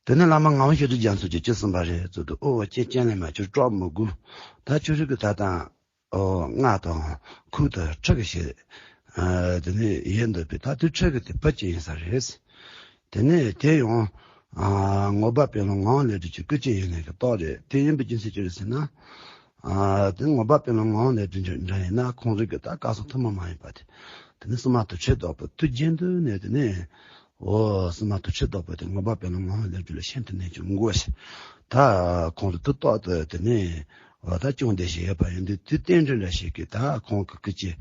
དེ་ནས་བླ་མ་ངག་དབང་ཤེས་རབ་རྒྱ་མཚོ་གིས་ཅི་གསུངས་པ་རེད་ཟེར་དུས། ཨོ་ཁྱེད་སྤྱན་ལས་མ་ཁྱོད་སྐྲག་མི་དགོས། ད་ཁྱོད་རིག་གི་ད་ལྟ། ཨོ་མངལ་དང་ཁུག་ཏུ་ཁྲག་གི་ཞིག་ཨ་དེ་ནས་ཡལ་འདུག་པས་ད་དུས་ཁྲག་གི་དེ་བུ་སྐྱེས་ཡིན་ས་རེད། དེ་ནས་དེ་ཡང་ཨ་མངོན་པ་དཔལ་ལྡན་ངག་དབང་ལས་སྒྲུབ་ཀྱི་སྐུ་སྐྱེ་ཡིན་ནས་ཀྱི་རྟགས་རེད། དེ་ཡིན་པའི་རྒྱུ་མཚན་ཅི་རེད་ཟེར་ན། ཨ་དེ་མངོན་པ་དཔལ་ལྡན་ངག་དབང་ལས་སྒྲུབ་ཀྱི་འདྲ་ཡིན་ན་ཁོང་རིག་གི་ད་སྐལ་བཟང་ཐུན་མོང་མ་ཡིན་པ་དེ། དེ་ནས་སྲུང་མ་དུར་ཁྲོད་བདག་པོ་དུས་རྒྱུན་དུ་ནས་དེ་ནས། འོ་སྲུང་མ་དུར་ཁྲོད་བདག་པོ་དེ་མངོན་པ་དཔལ་ལྡན་ངག་དབང་ལས་སྒྲུབ་ལ་ཤིན་ཏུ་ནས་ཀྱང་མགུ་བ་ཞིག་ད་ཁོང་རིག་དུས་རྟག་ཏུ་དེ་ནས། འོ་ད་སྐྱོང་བདེ་ཞིག་ཡོད་པ་ཡིན་དུས་དུས་རྟེན་འབྲེལ་འདྲ་ཞིག་གིས་ད་ཁོང་གི་སྐུ་སྐྱེ་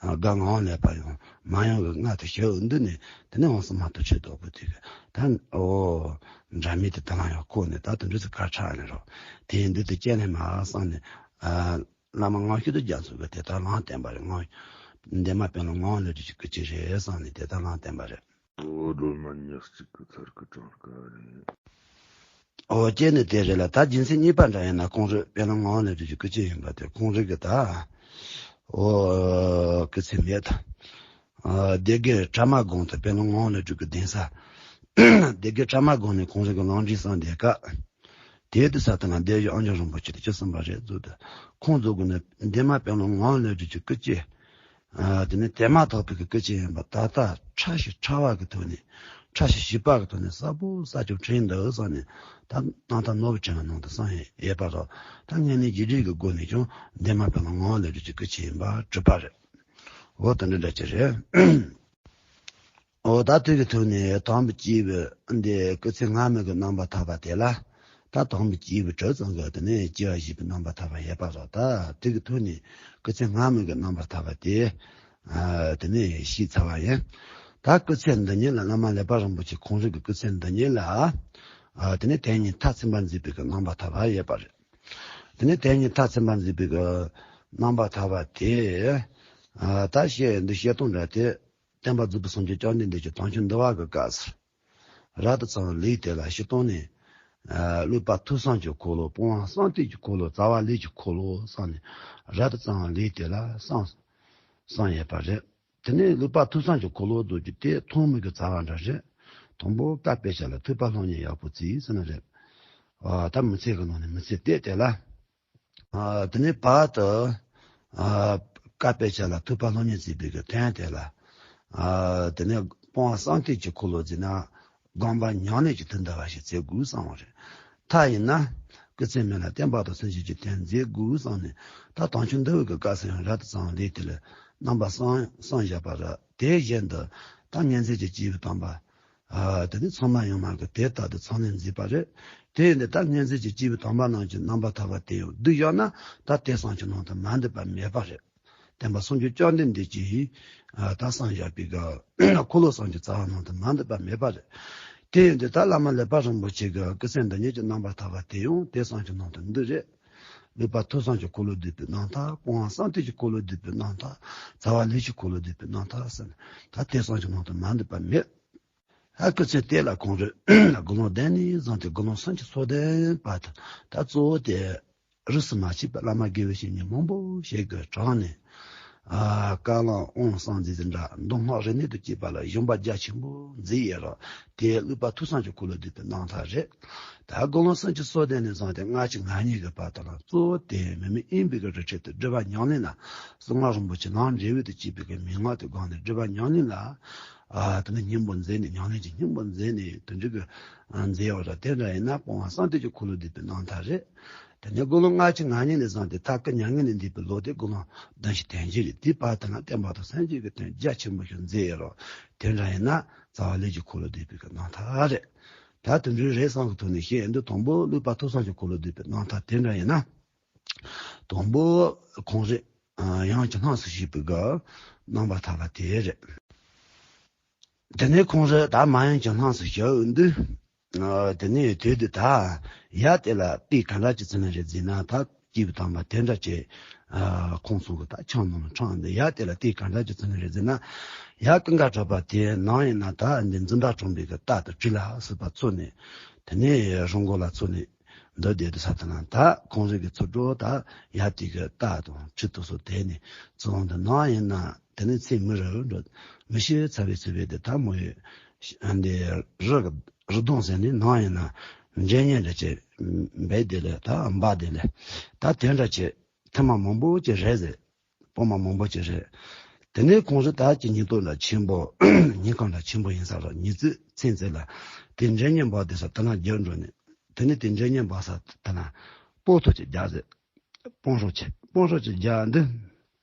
ཨ་དགའ་ངང་ལས་པ་ཡང་མ་ཡུམ་གྱི་མངལ་དུ་བཞག་འདུག་ནས། དེ་ནས་འོང་སྲུང་མ་དུར་ཁྲོད་བདག་པོ་དེ་གིས་ད་འོ་འདྲ་མིན་དེ་ད་ལ་ཡང་ཁོ་ནས་ད་དུང་འདྲ་ཟེར་ཁ་ཁྲག་ནས་རོ། དེ་ཡིན་དུས་དེ་སྐྱེ་ནས་མ་བསམ་ནས་ཨ་བླ་མ་ངག་དབང་ཤེས་རབ་རྒྱ་མཚོ་གིས་དེ་ལྟར་ལམ་བསྟན་པ་རེད། ངག་འདན་མ་དཔལ་ལྡན་ངག་དབང་ལས་སྒྲུབ་ཀྱི་སྐུ་སྐྱེ་རེད་བསམ་ནས་དེ་ལྟར་ལམ་བསྟན་པ་རེད། འོ་སྒྲོལ་མ་ཉེར་གཅིག་གི་ཚར་གི་གྲངས་ཀ་རེད། འོ་སྐྱེས་ནས་དེ་རེད་ལ། ད་རྒྱུ་མཚན་གཉིས་པ་འདྲ་ཡིན་ན་ཁོང་རིག་དཔལ་ལྡན་ངག་དབང་ལས་སྒྲུབ་ཀྱི་སྐུ་སྐྱེ་ཡིན་པ་དེ་ཁོང་རིག་གི་ད། འོ་སྐུ་ཚེ་མེད་ད། ཨ་སྡེ་དགེ་བྲག་དམར་སྒང་དུ་དཔལ་ལྡན་ངག་དབང་ལས་སྒྲུབ་ཀྱི་གདན་ས། སྡེ་དགེ་བྲག་དམར་སྒང་ནས་ཁོང་རིག་གི་ལམ་འབྲས་གསུངས་དེ་ཀ། དེའི་དུས་ས་དེ་ན་སྡེ་བཞི་ཨང་རྒྱལ་རིན་པོ་ཆེ་དེ་ཅི་གསུངས་པ་རེད་ཟེར་དུས། ཁོང་ཚོ་གི་ནི་འདན་མ་དཔལ་ལྡན་ངག་དབང་ལས་སྒྲུབ་ཀྱི་སྐུ་སྐྱེ། ཨ་དེ་ནི་དེ་མ་ཐག་པའི་གི་སྐུ་སྐྱེ་ཡིན་པ་ད་ལྟ་ཕྲ་ཞིང་ཕྲ་བ་གི་ཐོག་ནས་ཕྲ་ཞིང་ཞིབ་པ་གི་ཐོག་ནས་གསལ་པོ་གསལ་རྐྱང་བྲིས་འདུག་བསམ་ནས། ད་རྣམ་ཐར་ནོར་བུ་ཅན་གྱི་ནང་དུ་གསུངས་ཡོད་པ་རེད། ད་དངོས་གནས་རྒྱས་འབྲིང་གི་སྒོ་ནས་ཀྱང་འདན་མ་དཔལ་ལྡན་ངག་དབང་ལས་སྒྲུབ་ཀྱི་སྐུ་སྐྱེ་ཡིན་པ་གྲུབ་པ་རེད། འོ་དེ་འདྲ་འདྲ་ཅིག་རེད། འོ་ད་དེ་གི་ཐོག་ནས་དང་པོ་སྐྱེས་བུ་འདི་སྐུ་ཚེ་སྔ་མའི་གི་རྣམ་པར་ཐར་པ་དེ་ལ། ད་དང་པོ་སྐྱེས་བུ་གྲུབ་ཙམ་གྱི་དེ་ནས་སྐྱེ་བ་བཞེས་པའི་རྣམ་པར་ཐར་པ་ཡོད་པ་རེད། ད་དེ་གི་ཐོག་ནས་སྐུ་ཚེ་སྔ་མའི་གི་རྣམ་པར་ཐར་པ་དེ་ཨ་དེ་ནས་ཤེས་ཚར་བ་ཡིན། ད་སྐུ་ཚེ་འདི་ཉིད་ལ་བླ་མ་ཀླད་པ་རིན་པོ་ཆེ་ཁོང་རང་གི་སྐུ་ཚེ་འདི་ཉིད་ལ་ཨ་དེ་ནས་དེ་ཉིད་མཐར་ཕྱིན་པར་མཛད་པའི་གི་རྣམ་པར་ཐར་པ་ཡོད་པ་རེད། དེ་ནས་དེ་ཉིད་མཐར་ཕྱིན་པར་མཛད་པའི་གི་རྣམ་པར་ཐར་པ་དེ་ཨ་ད་བཤད་འདི་བཤད་སྟངས་འདྲ་དེ། སྟོན་པ་རྫོགས་པའི་སངས་རྒྱས་བཅོམ་ལྡན་འདས་ཀྱི་དམ་ཆོས་འདུལ་བ་གི་སྐབས་སུ། རབ་ཏུ་ཚང་བའི་ལུས་དེ་ལ་སྤྱིར་བཏང་ནས། ཨ་བློ་བག་ཐུགས་བསམ་གྱི་འཁོར་ལོ། སྤོང་བ་བསམ་གཏན་གྱི་འཁོར་ལོ། རྩ་བ་ལས་ཀྱི་འཁོར་ལོ་གསུངས་ནས། རབ་ཏུ་གསང་བའི་ལས་དེ་ལ་གསུངས་གསུངས་ཡོད་པ་རེད། དེ་ནས་བློ་བག་ཐུགས་བསམ་གྱི་འཁོར་ལོ་བསྡུ་རྒྱུ་དེ་ཐོག་མའི་གི་རྩ་བ་འདྲ་རེད། དང་པོ་བཀའ་སྤེལ་བྱ་ལ་ཐོས་པ་སློབ་གཉེར་ཡག་པོ་བྱས་ཟེར་ནི་རེད། ཨ་ད་མི་ཚེ་གི་ནང་ནས་མི་ཚེ་གཏད་དེ་ལ། ཨ་དེ་ནས་བར་དུ་ཨ་བཀའ་སྤེལ་བྱ་ལ་ཐོས་པ་སློབ་གཉེར་བྱེད་པའི་གི་དོན་དེ་ལ། ཨ་དེ་ནས་སྤོང་བ་བསམ་གཏན་གྱི་འཁོར་ལོ་བརྩིས་ན་སྒོམ་པ་ཉམས་ལེན་གྱི་དོན་འདི་བ་ཞིག་བྱེད་དགོས་བསམ་པ་རེད། མཐའ་ཡིན་ན་སྐུ་ཚེ་སྨད་ལ་བསྟན་པ་དང་སེམས་ཅན་གྱི་དོན་མཛད་དགོས་བསམ་ནས། ད་དམ་ཆོས་འདུལ་བའི་གི་སྐབས་སུ་ཡང་རབ་ཏུ་གསང་བའི་ལས་དེ་ལ་རྣམ་པ་གསུམ་གསུམ་བཞག་པ་རེད། དེ་བཞིན་དུ་ད་མངོན་མཛད་ཀྱི་སྐྱེས་བུ་དམ་པ། ཨ་དེ་ནི་ཚང་མ་ཡང་མ་གི་དེ་ལྟར་དུ་ཚང་ནས་མཛད་པ་རེད། དེ་ཡིན་དུས་ད་མངོན་མཛད་ཀྱི་སྐྱེས་བུ་དམ་པ་རྣམས་ཀྱི་རྣམ་པར་ཐར་པ་དེ་ཡང་བསྡུས་བཞག་ན། ད་དེང་སང་གི་ནང་དུ་མ་འདུས་པ་མེད་པ་རེད། བསྟན་པ་སངས་རྒྱས་བཅོམ་ལྡན་འདས་ཀྱིས་ཨ་ད་གསུངས་བཞག་པའི་གི་འཁོར་ལོ་གསུམ་གྱི་རྩ་བ་ནང་དུ་མ་འདུས་པ་མེད་པ་རེད། དེ་ཡིན་དུས་ད་བླ་མ་ཀླད་པ་རིན་པོ་ཆེ་གི་སྐུ་ཚེ་འདི་ཉིད་ཀྱི་རྣམ་པར་ཐར་པ་དེ་ཡང་དེང་སང་གི་ནང་དུ་འདུས་རེད། བློ་བག་ཐུགས་བསམ་གྱི་འཁོར་ལོ་བསྡུས་པའི་རྣམ་ཐར། སྤོང་བ་བསམ་གཏན་གྱི་འཁོར་ལོ་བསྡུས་པའི་རྣམ་ཐར། རྩ་བ་ལས་ཀྱི་འཁོར་ལོ་བསྡུས་པའི་རྣམ་ཐར་ཟེར་ནས། ད་དེང་སང་གི་ནང་དུ་མ་འདུས་པ་མེད། ཧ་སྐུ་ཚེ་གཏད་ལ་ཁོང་རང་དགུང་ལོ་བརྒྱད་ནས་བཟུང་སྟེ་དགུང་ལོ་སུམ་ཅུ་སོ་བདུན་བར་དུ། ད་གཙོ་བོ་དེ་རིས་སུ་མ་ཆད་པའི་བླ་མ་དགེ་བའི་བཤེས་གཉེན་མང་པོ་ཞིག་གི་དྲུང་ནས། ཨ་བཀའ་གླང་དབང་གསུམ་མཛད་ཟིན་འདྲ་མདོ་སྔགས་རིག་གནས་དང་བཅས་པ་ལ་སྦྱོང་བ་རྒྱ་ཆེན་པོ་མཛད་ཡོད་རེད། དེ་བློ་བག་ཐུགས་བསམ་གྱི་འཁོར་ལོ་བསྡུས་པའི་རྣམ་ཐར་རེད། ད་དགུང་ལོ་སུམ་ཅུ་སོ་བདུན་ནས་བཟུང་སྟེ་ལྔ་བཅུ་ང་གཉིས་ཀྱི་བར་དུ་ལ་གཙོ་བོ་དེ་མི་མི་དབེན་པའི་གི་རི་ཁྲོད་དུ་སྒྲུབ་པ་ཉམས་ལེན་ལ། གསང་སྔགས་རིན་པོ་ཆེ་ལམ་འབྲས་བུ་དང་བཅས་པའི་གི་མན་ངག་དེ་བསྒོམས་ནས་སྒྲུབ་པ་ཉམས་ལེན་ལ། ཨ་དེ་ནས་སྙིང་པོ་མཛད་ནས། ཉམས་ལེན་གྱི་སྙིང་པོ་མཛད་ནས་དེ་འདྲ་གི་ཨ་མཛད་ཡོད་རེད། དེ་འདྲ་ཡིན་ན་སྤོང་བ་བསམ་གཏན་གྱི་འཁོར་ལོ་བསྡུས་པའི་རྣམ་ཐར་རེད། དེ་ནས་དགུང་ལོ་ལྔ་བཅུ་ང་གཉིས་ནས་བཟུང་སྟེ་ད་སྐུ་མྱ་ངན་ལས་འདས་པའི་ལོ་དེ་དགུང་ལོ་བདུན་ཅུ་དོན་གཅིག་རེད། དེའི་བར་དུ་ན་བསྟན་པ་དང་སངས་རྒྱས་ཀྱི་དོན་རྒྱ་ཆེན་པོ་ཞིག་མཛད་ཡོད་རེད། དེ་འདྲ་ཡིན་ན་རྩ་བ་ལས་ཀྱི་འཁོར་ལོ་བསྡུས་པའི་གི་རྣམ་ཐར་རེད། ད་དེ་འདྲའི་རེད་བསམ་གི་ཐོག་ནས་བཤད་འདི། དང་པོ་བློ་བག་ཐུགས་བསམ་གྱི་འཁོར་ལོ་བསྡུས་པའི་རྣམ་ཐར་དེ་འདྲ་ཡིན་ན། དང་པོ་ཁོང་རང་ཡང་ཇེ་ལྷག་ཏུ་ཕྱིན་པའི་གི་རྣམ་པར་ཐར་པ་དེ་རེད། དེ་ནས་ཁོང་རང་ད་མ་ཡང་ཇེ་ལྷག་ཏུ་ཕྱིན་དུས། ཨ་དེ་ནས་དུས་དེ་ད་ཡ་དེ་ལ་དེ་ག་འདྲ་ཅིག་ཚུལ་ནི་རེད་ཟེར་ན། ད་སྐྱེས་བུ་དམ་པ་དེ་འདྲ་ཅིག་ཨ་ཁོང་ཚོ་གི་ད་ཆང་ནང་ལ་འཁྲངས་འདི། ཡ་དེ་ལ་དེ་ག་འདྲ་ཅིག་ཚུལ་ནི་རེད་ཟེར་ན། ཡ་ཀུན་དགའ་གྲགས་པ་དེ་ནང་ཡིན་ན་ད་འདི་འཛིན་གྲྭ་གྲོང་པའི་གི་རྟ་དང་བྲེ་ལ་སོགས་པ་ཚོ་ནས། དེ་ནས་རོང་མགོ་ལ་ཚོ་ནས་འདི་བསྡད་དུ་ས་དེ་ན། ད་ཁོང་རང་གི་ཚོ་གྲོགས་ད་ཡ་དེ་གི་རྟ་དང་བྲེ་དེ་ཚོ་དེད་ནས་ཚོ་འདི་ནང་ཡིན་ན། དེ་ནས་ཚེ་མི་རབས་འགྲོ་མི་ཤི་ཚར་བའི་ཚེ་བའི་དེ་ད་མོ་ཡོད་འདི་རི་རི་སྡོང་ཟེར་ནས་ནང་ཡིན་ན་འདྲེ་གཉན་འདྲ་ཅིག་འབད་དེ་ལས་ད་འབའ་དེ་ལས་ད་དེ་འདྲ་ཅིག་ཐེངས་མ་མང་པོ་ཅིག་རེད་ཟེར། སྤོ་མ་མང་པོ་ཅིག་རེད། དེ་ནས་ཁོང་ཚོ་ད་ཅི་ཉིན་ཐོ་འདྲ་ཆེན་པོ་ཉིན་གང་འདྲ་ཆེན་པོ་ཡིན་ས་རེད། ཉི་ཚེ་ཚེ་ཚེ་ལ་དེ་འདྲའི་ཉིན་པ་དེ་ས་དེ་ན་རྒྱབ་འགྲོ་ནས། དེ་ནས་དེ་འདྲའི་ཉིན་པ་ས་དེ་ན་སྤོ་ཐོ་ཅིག་རྒྱག་ཟེར། སྤོང་རོགས་བྱེད། སྤོང་རོགས་ཅིག་རྒྱག་འདི་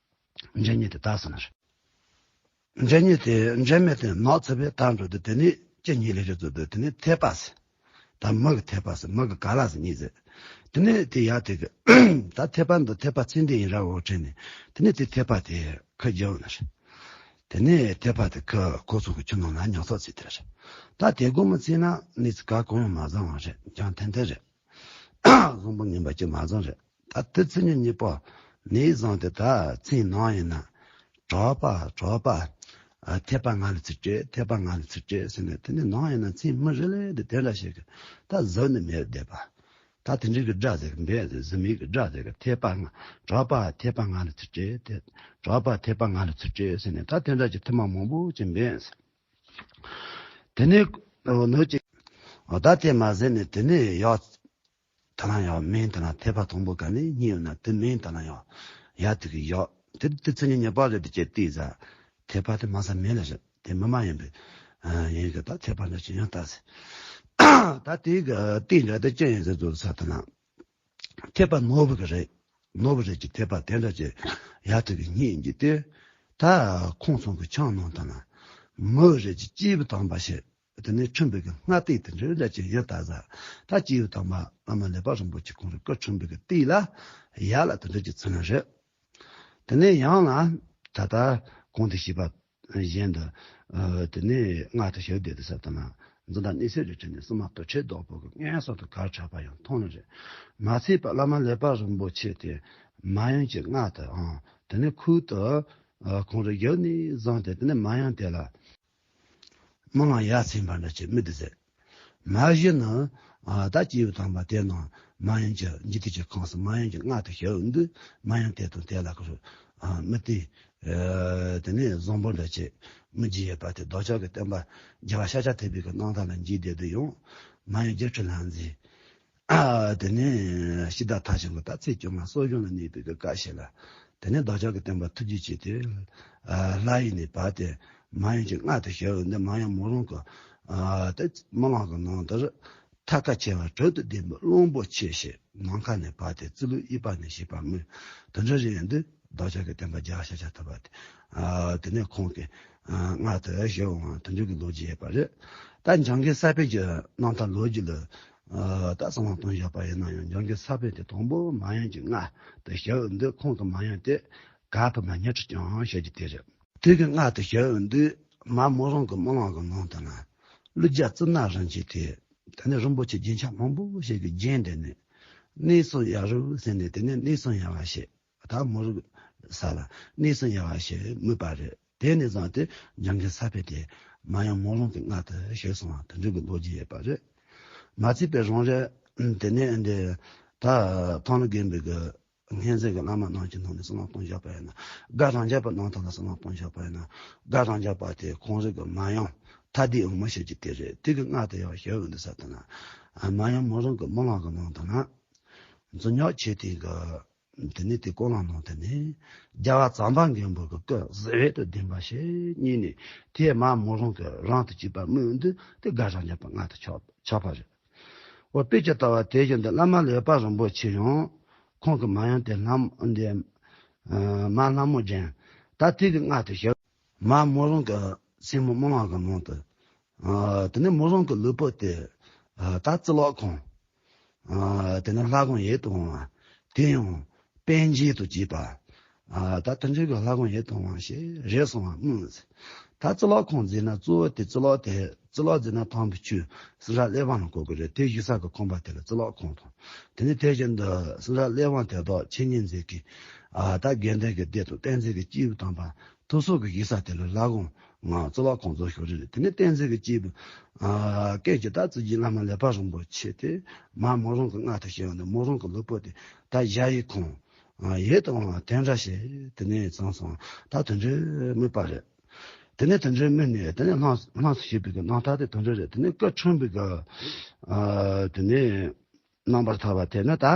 འདྲེ་གཉན་དེ་ད་ས་ན་རེད། འདྲེ་གཉན་དེ་འདྲེ་མེད་དེ་ནགས་ཚལ་པའི་ད་འགྲོ་དུས། དེ་ནས་ཅི་ཉིན་ལས་རེ་ཚོ་དུས། དེ་ནས་ཐེ་པ་ཟེར། ད་མི་གི་ཐེ་པ་ཟེར། མི་གི་ག་ལ་ཟེར་གཉིས་ཟེར། དེ་ནས་དེ་ཡ་དེ་གི་ད་ཐེ་པ་འདི་ཐེ་པ་ཚེ་འདི་ཡིན་ར་འོ་དྲན་ནས། དེ་ནས་དེ་ཐེ་པ་དེ་ཁུ་རྒྱབ་ན་རེད། དེ་ནས་ཐེ་པ་དེ་ཁུ་ཁོ་ཚོ་གི་ཆུ་ནང་ལ་ཉག་ཚགས་ཚིག་དེ་རེད། ད་དེ་སྒོ་མི་ཚིག་ན་གནས་ཚུལ་ག་གང་ཡང་མ་བཟང་བ་རེད། ཅང་ཐན་ཐན་རེད། བཟང་པོ་ངན་པ་ཅི་མ་བཟང་རེད། ད་དེ་ཚེ་ཉིན་གཉིས་པོ་ནས་བཟུང་སྟེ་ད་ཚིག་ནང་ཡིན་ན། གྲོགས་པ་གྲོགས་པ། ཨ་ཐེ་པ་ང་ལ་ཚིག་སྤྲད། ཐེ་པ་ང་ལ་ཚིག་སྤྲད་ཟེར་ནས། དེ་ནས་ནང་ཡིན་ན་ཚིག་མི་རེ་ལས་དེ་དེ་འདྲ་ཞིག་གི་ད་གཟབ་ནས་མེད་བསྡད་པ། ད་དེ་འདྲའི་གི་སྒྲ་ཟེར་གི་འབད་ཟེར། གཟབ་མེད་གི་སྒྲ་ཟེར་གི། ཐེ་པ་ང་། གྲོགས་པ་ཐེ་པ་ང་ལ་ཚིག་སྤྲད། ཐེ་གྲོགས་པ་ཐེ་པ་ང་ལ་ཚིག་སྤྲད་ཟེར་ནས། ད་དེ་འདྲ་ཅིག་ཐེངས་མ་མང་པོ་ཅིག་འབད་ཟེར། དེ་ནས་ནོར་ཅིག་ད་དེ་མ་ཟད་ནས་དེ་ནས་ཡག་ད་ལ་ཡང་མིང་དེ་ན་ཐེ་པ་དང་པོ་ག་ནས་རྙེད་ཡོད་ན། དེ་མིང་དེ་ན་ཡང་ཡ་དེ་གི་ཡག་དེ་དེ་ཚེ་ཉིན་གཉིས་པ་རེད། དེ་ཅེ་ཏི་ཟ་ཐེ་པ་དེ་མ་ཟ་མེད་ལ་རེད། དེ་མི་མ་ཡིན་པའི་ཡིན་གི། ད་ཐེ་པ་འདྲ་ཅིག་ཡང་ལྟ་ཟེར། ད་དེ་གི་ཏི་འདྲ་དེ་ཅི་ཡིན་ཟེར་དུས་ས་དེ་ན། ཐེ་པ་ནོར་བུ་གི་རེད། ནོར་བུ་རེད་ཀྱི་ཐེ་པ་དེ་འདྲ་ཅིག་ཡ་དེ་གི་རྙེད་ཀྱི་དེ། ད་ཁོང་ཚོ་གི་ཆང་ནང་དེ་ན་མི་རེད་ཀྱི་སྐྱེས་བུ་དམ་པ་ཞིག་དེ་ནས་ཁྲིམས་པའི་གི་སྔ་ལྟས་དེ་འདྲ་འདྲ་ཅིག་ཡོད་ད་ཟ། ད་སྐྱེས་བུ་དམ་པ་བླ་མ་ཀླད་པ་རིན་པོ་ཆེ་ཁོང་རང་སྐུ་ཁྲིམས་པའི་གི་ལྟས་ལ་ཡ་ལ་དེ་འདྲ་ཅིག་ཚུལ་ནི་རེད། དེ་ནས་ཡང་ལ་ད་ལྟ་གོང་དུ་ཞུས་པ་བཞིན་དུ། ཨ་དེ་ནས་མངལ་དུ་ཞུགས་བསྡད་དུས་ས་དེ་ན་འཛིན་གྲྭ་གནས་ཚུལ་རེ་དྲན་ནས་བསམ་པ་དུར་ཁྲོད་བདག་པོ་གི་མངོན་སུམ་དུ་གར་ཆགས་པ་ཡང་མཐོང་ནི་རེད། མ་ཚད་པ་བླ་མ་ཀླད་པ་རིན་པོ་ཆེ་དེ་མ་ཡུམ་གྱི་མངལ་དུའང་དེ་ནས་ཁུག་ཏུ་ཨ་ཁོང་རང་བཞུགས་ནས་བཟུང་སྟེ། དེ་ནས་མ་ཡུམ་དེ་ལ་མི་ལ་ཡ་མཚན་པ་འདྲ་ཅིག་མི་འདུག་ཟེར། མ་གཞི་ནི་ ཨ་ད་སྐྱེས་བུ་དམ་པ་དེ་རྣམས་མ་ཡུམ་གྱི་འཇིག་རྟེན་གྱི་ཁམས་སུ་མ་ཡུམ་གྱི་མངལ་དུ་བྱུང་འདུག། མ་ཡུམ་དེ་དང་དེ་ལ་ཁོ་ཨ་མི་དེ་ཨ་དེ་ནས་བཟང་པོ་འདྲ་ཆེ་མི་རྒྱུ་ཡོད་པ་དེ་བདག་ཅག་གི་སྟོན་པ་རྒྱལ་བ་ཤཱཀྱ་ཐུབ་པའི་གི་རྣམ་ཐར་ལ་འཇུག་བསྡད་དུ་ཡང་མ་ཡུམ་རྒྱལ་ཁྲི་ལྷ་མཛེས། ཨ་དེ་ནས་ཤི་ད་ཐ་ཆེན་གྱི་ད་ཚེས་བཅོ་ལྔ་གསོ་སྦྱོང་ལ་གནས་པའི་གི་སྐབས་ཤིག་ལ། དེ་ནས་བདག་ཅག་གི་སྟོན་པ་ཐུགས་རྗེ་ཆེ་དེ་ཨ་ལྷ་ཡུལ་ནས་བབས་ཏེ་མ་ཡུམ་གྱི་མངལ་དུ་བྱུང་འདི་མ་ཡུམ་མོ་རང་གི་ཨ་དེ་སྨོན་ལམ་གྱི་ནང་དུ་ཐབས་མཁས་ཆེ་བ་དྲུག་ཏུ་ལྡན་པའི་བློན་པོ་ཆེ་ཞིག་ནམ་མཁའ་ནས་བབས་ཏེ་ཙི་ལུ་ཡིབ་པ་ནས་བྱིས་པ་སྨོས། དེ་འདྲ་རེད་འདི་བདག་ཅག་གི་སྟོན་པ་རྒྱལ་བ་ཤཱཀྱ་ཐུབ་པ་དེ་ཨ་དེ་ནས་ཁོང་གི་ཨ་མངལ་དུ་བྱུང་བ་དེ་འདྲ་གི་ལོ་རྒྱུས་ཡོད་པ་རེད། ད་འཇམ་མགོན་ས་པཎ་གྱི་རྣམ་ཐར་ལོ་རྒྱུས་ལ། ཨ་ད་གསང་བ་བཏང་བཞག་པ་ཡིན་ན་ཡང་འཇམ་མགོན་ས་པཎ་དེ་དང་པོ་མ་ཡུམ་གྱི་མངལ་དུ་བྱུང་འདི་ཁོང་གི་མ་ཡུམ་དེ་གར་བུ་མ་ཉི་ཁྲི་བྱང་ཞེས་ཀྱི་དེ་རེད། དེ་གི་མངལ་དུ་བྱུང་འདི་མ་མོ་རང་གི་སྨོན་ལམ་གྱི་ནང་དུ་ན་ཀླུ་རྒྱལ་ཙིག་ནག་རིན་ཆེན་དེ་དེ་ནས་རིན་པོ་ཆེ་རྒྱན་ཆ་མང་པོ་ཞིག་གི་རྒྱན་དེ་ནས་གནས་སུ་ཡར་རུ་ཟེར་ནས་དེ་ནས་གནས་སུ་ཡར་བ་ཞེས། ད་མོ་རུ་ས་ལ་གནས་སུ་ཡར་བ་ཞེས་སྨོས་པ་རེད། དེ་ནས་བཟུང་སྟེ་འཇམ་མགོན་ས་པཎ་དེ་མ་ཡུམ་མོ་རང་གི་མངལ་དུ་བྱུང་སོང་བ་དེ་འདྲ་གི་ལོ་རྒྱུས་ཡོད་པ་རེད། མ་ཚད་པའི་རང་རེད། དེ་ནས་འདི་ད་ཐང་ལ་དགོན་པའི་གི་སྔོན་ཟེར་གི་བླ་མ་རྣམས་ཀྱི་ནང་ནས་བསམ་བློ་གཏོང་བཞག་པ་ཡིན་ན་དགའ་རང་རྒྱལ་པ་རྣམ་ཐར་ལ་བསམ་བློ་གཏོང་བཞག་པ་ཡིན་ན་དགའ་རང་རྒྱལ་པ་དེ་ཁོང་རང་གི་མ་ཡུམ་ཐ་དད་འོག་མ་ཞིག་ཅིག་དེ་རེད། དེ་གི་མངལ་དུ་ཡར་བྱུང་འདི་ས་དེ་ན་མ་ཡུམ་མོ་རང་གི་སྨོན་ལམ་གི་ནང་དུ་ན་རྫུ་ཉག་ཆེ་དེ་གི་དེ་ནས་དེ་ཀོ་ལང་ནང་དེ་ནས་རྒྱལ་བ་ཙམ་པ་མགོན་པོ་གི་སྐུ་གཟི་འོད་དུ་ལྡན་པ་ཞིག་རྙེད་ནས་དེས་མ་མོ་རང་གི་རང་དུ་གྱུར་པ་སྨོས་འདི་དེ་དགའ་རང་རྒྱལ་པ་མངལ་དུ་ཆགས་ཆགས་པ་རེད། འོ་དཔེ་ཅིག་ལྟ་བ་དེ་བཞིན་དུ་བླ་མ་ལེགས་པ་རིན་པོ་ཆེ་ཡང་ཁོང་གི་མ་ཡུམ་དེ་ལྷ་མོ་འདི་མ་ལྷ་མོ་སྦྱིན་ད་དེ་གི་མངལ་དུ་ཞིག་མ་མོ་རང་གི་སྲས་མོ་སྨོན་ལམ་གི་ནང་དུ། ཨ་དེ་ནས་མོ་རང་གི་ལུས་པོ་དེ་ཨ་ད་ཙི་ལོག་ཁོང་། ཨ་དེ་ནས་ལྷ་ཁང་ཡིད་དུ་འོང་བ། དེ་ཡང་དཔལ་འབྱོར་དུ་བྱེད་པ། ཨ་ད་དེ་འདྲའི་གི་ལྷ་ཁང་ཡིད་དུ་འོང་བ་ཞིག་རེད་སོང་བ་སྨོས། ད་ཙི་ལོག་ཁང་ཟེར་ན་གཙོ་བོ་དེ་ཙི་ལོག་དེ་ཙི་ལོག་ཟེར་ན་དམ་པའི་ཆོས་སེམས་རབ་གླེགས་བམ་ལ་གོ་དགོས་རེད། དེ་བཞུགས་ས་གི་ཁང་པ་དེ་ལ་ཙི་ལོག་ཁང་དང་། དེ་ནས་དེ་བཞིན་དུ་སེམས་རབ་གླེགས་བམ་དེ་དག་འཆད་ཉན་མཛད་མཁན་ཨ་ད་དགེ་འདུན་གྱི་སྡེ་དང་བསྟན་འཛིན་གྱི་སྐྱེས་བུ་དམ་པ། ཐུགས་སྲོག་གི་ཡིག་ས་དེ་ལ་ལྷ་ཁང་ང་ཙི་ལོག་ཁང་བཟོ་ཤོག་རེད། དེ་ནས་བསྟན་འཛིན་གྱི་སྐྱེས་བུ་ཨ་སྐད་ཀྱི་ད་ཙི་གི་བླ་མ་ལེགས་པ་རིན་པོ་ཆེ་དེ་མ་མོ་རང་གི་མངལ་དུ་བྱུང་ནས་མོ་རང་གི་ལུས་པོ་དེ་ད་ཞ་ཡི་ཁོང་ཨ་ཡིད་དུ་འོང་བ་དེ་འདྲ་ཞིག་དེ་ནས་ཚང་སོང་ད་དེ་འདྲའི་སྨོས་པ་རེད། དེ་ནས་དེ་འདྲའི་སྨོས་ནས་དེ་ནས་ལྷངས་ལྷངས་སུ་ཞུས་པའི་གི་རྣམ་ཐར་དེ་དེ་འདྲ་རེད། དེ་ནས་སྐུ་འཁྲུངས་པའི་གི་ཨ་དེ་ནས་རྣམ་པར་ཐར་པ་དེ་ནི་ད།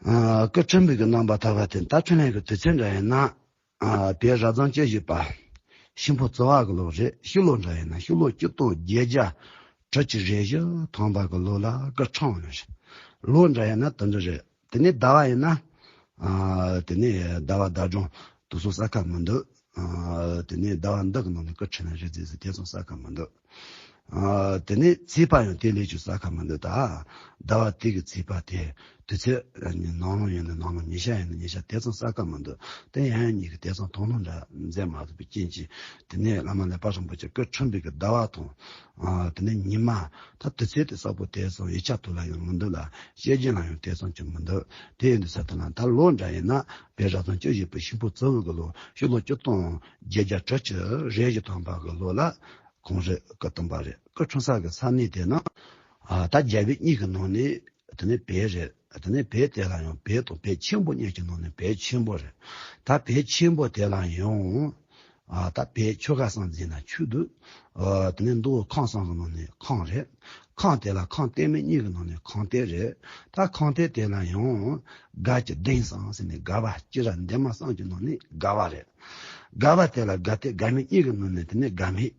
ཨ་སྐུ་འཁྲུངས་པའི་གི་རྣམ་པར་ཐར་པ་དེ་ད་འཁྲུངས་ལྷན་གྱི་དུས་ཚོད་འདྲ་ཡིན་ན་ཨ་བོད་རབ་བྱུང་བཅུ་བཞི་པ་ཤིང་ཕོ་རྩི་བ་གི་ལོ་རེད། ཕྱི་ལོ་འདྲ་ཡིན་ན་ཕྱི་ལོ་གཅིག་སྟོང་བརྒྱད་བརྒྱ་དྲུག་ཅུ་རེ་བཞི་ཐམ་པ་གི་ལོ་ལ་སྐུ་འཁྲུངས་ནི་རེད། ལོ་འདྲ་ཡིན་ན་དེ་འདྲ་རེད། དེ་ནས་ཟླ་བ་ཡིན་ན་ཨ་དེ་ནས་ཟླ་བ་ཟླ་སྒྲོན་དུ་སོ་ས་ཁ་མི་འདུག། ཨ་དེ་ནས་ཟླ་བ་འདི་གི་ནང་ནས་སྐུ་འཁྲུངས་ན་རེ་ཟེར་ཟེར་དེ་ཚོ་ས་ཁ་མི་འདུག། ཨ་དེ་ནས་ཚེས་པ་ཡང་དེ་ལས་ཀྱང་ས་ཁ་མི་འདུག། ད་ཟླ་བ་དེ་གི་ཚེས་པ་དེ་དུས་ཚོད་ནང་ལོང་ཡིན་ན་ནང་ལོང་ཉིན་ཞག་ཡིན་ན་ཉིན་ཞག་དེ་ཚོ་ས་ཁ་མི་འདུག། དེ་ཡང་ཡང་གཉིས་ཀྱི་དེ་ཚོ་མཐོང་ལོང་འདྲ་མཛད་མ་ཐུབ་པའི་རྐྱེན་གྱིས་དེ་ནས་བླ་མ་ལེགས་པ་རིན་པོ་ཆེ་སྐུ་འཁྲུངས་པའི་གི་ཟླ་བ་དང་ཨ་དེ་ནས་ཉི་མ་ད་དུས་ཚོད་དེ་གསལ་པོ་དེ་ཚོ་ཡིག་ཆ་ཐོག་ལ་ཡང་མི་འདུག་ལ་བཤད་རྒྱུན་ལ་ཡང་དེ་ཚོ་ཅིག་མི་འདུག། དེ་ཡིན་དུས་ས་དེ་ན་ད་ལོ་འདྲ་ཡིན་ན། བོད་རབ་བྱུང་བཅུ་བཞི་པའི་ཤིང་ཕོ་རྩི་བ་གི་ལོ་ཕྱི་ལོ་གཅིག་སྟོང་བརྒྱད་བརྒྱ་དྲུག་ཅུ་རེ་བཞི་ཐམ་པ་གི་ལོ་ལ་ཁོང་རང་སྐུ་འཁྲུངས་པ་རེད། སྐུ་འཁྲུངས་ས་གི་ས་གནས་དེ་ན་ཨ་ད་རྒྱ་བོད་གཉིས་ཀྱི་ནང་ནས་དེ་ནས་བོད་རེད། དེ་ནས་བོད་དེ་ལ་ཡང་བོད་དང་བོད་ཆེན་པོ་གཉིས་ཀྱི་ནང་ནས་བོད་ཆེན་པོ་རེད། ད་བོད་ཆེན་པོ་དེ་ལ་ཡང་ཨ་ད་བོད་ཆོལ་ཁ་གསུམ་ཟེར་ན་ཆོས་འདུག། ཨ་དེ་ནས་མདོ་དབུས་ཁམས་གསུམ་གི་ནང་ནས་ཁམས་རེད། ཁམས་དེ་ལ་ཁམས་སྟོད་སྨད་གཉིས་ཀྱི་ནང་ནས་ཁམས་སྟོད་རེད། ད་ཁམས་སྟོད་དེ་ལ་ཡང་དགའ་སྐྱིད་ལྡན་གསུམ་ཟེར་ནས་དགའ་བ་སྐྱིད་ར་འདན་མ་གསུམ་གྱི་ནང་ནས་དགའ་བ་རེད། དགའ་བ་དེ་ལ་དགའ་སྟོད་དགའ་སྨད་གཉིས་ཀྱི་ནང་ནས་དེ་ནས་དགའ་སྨད།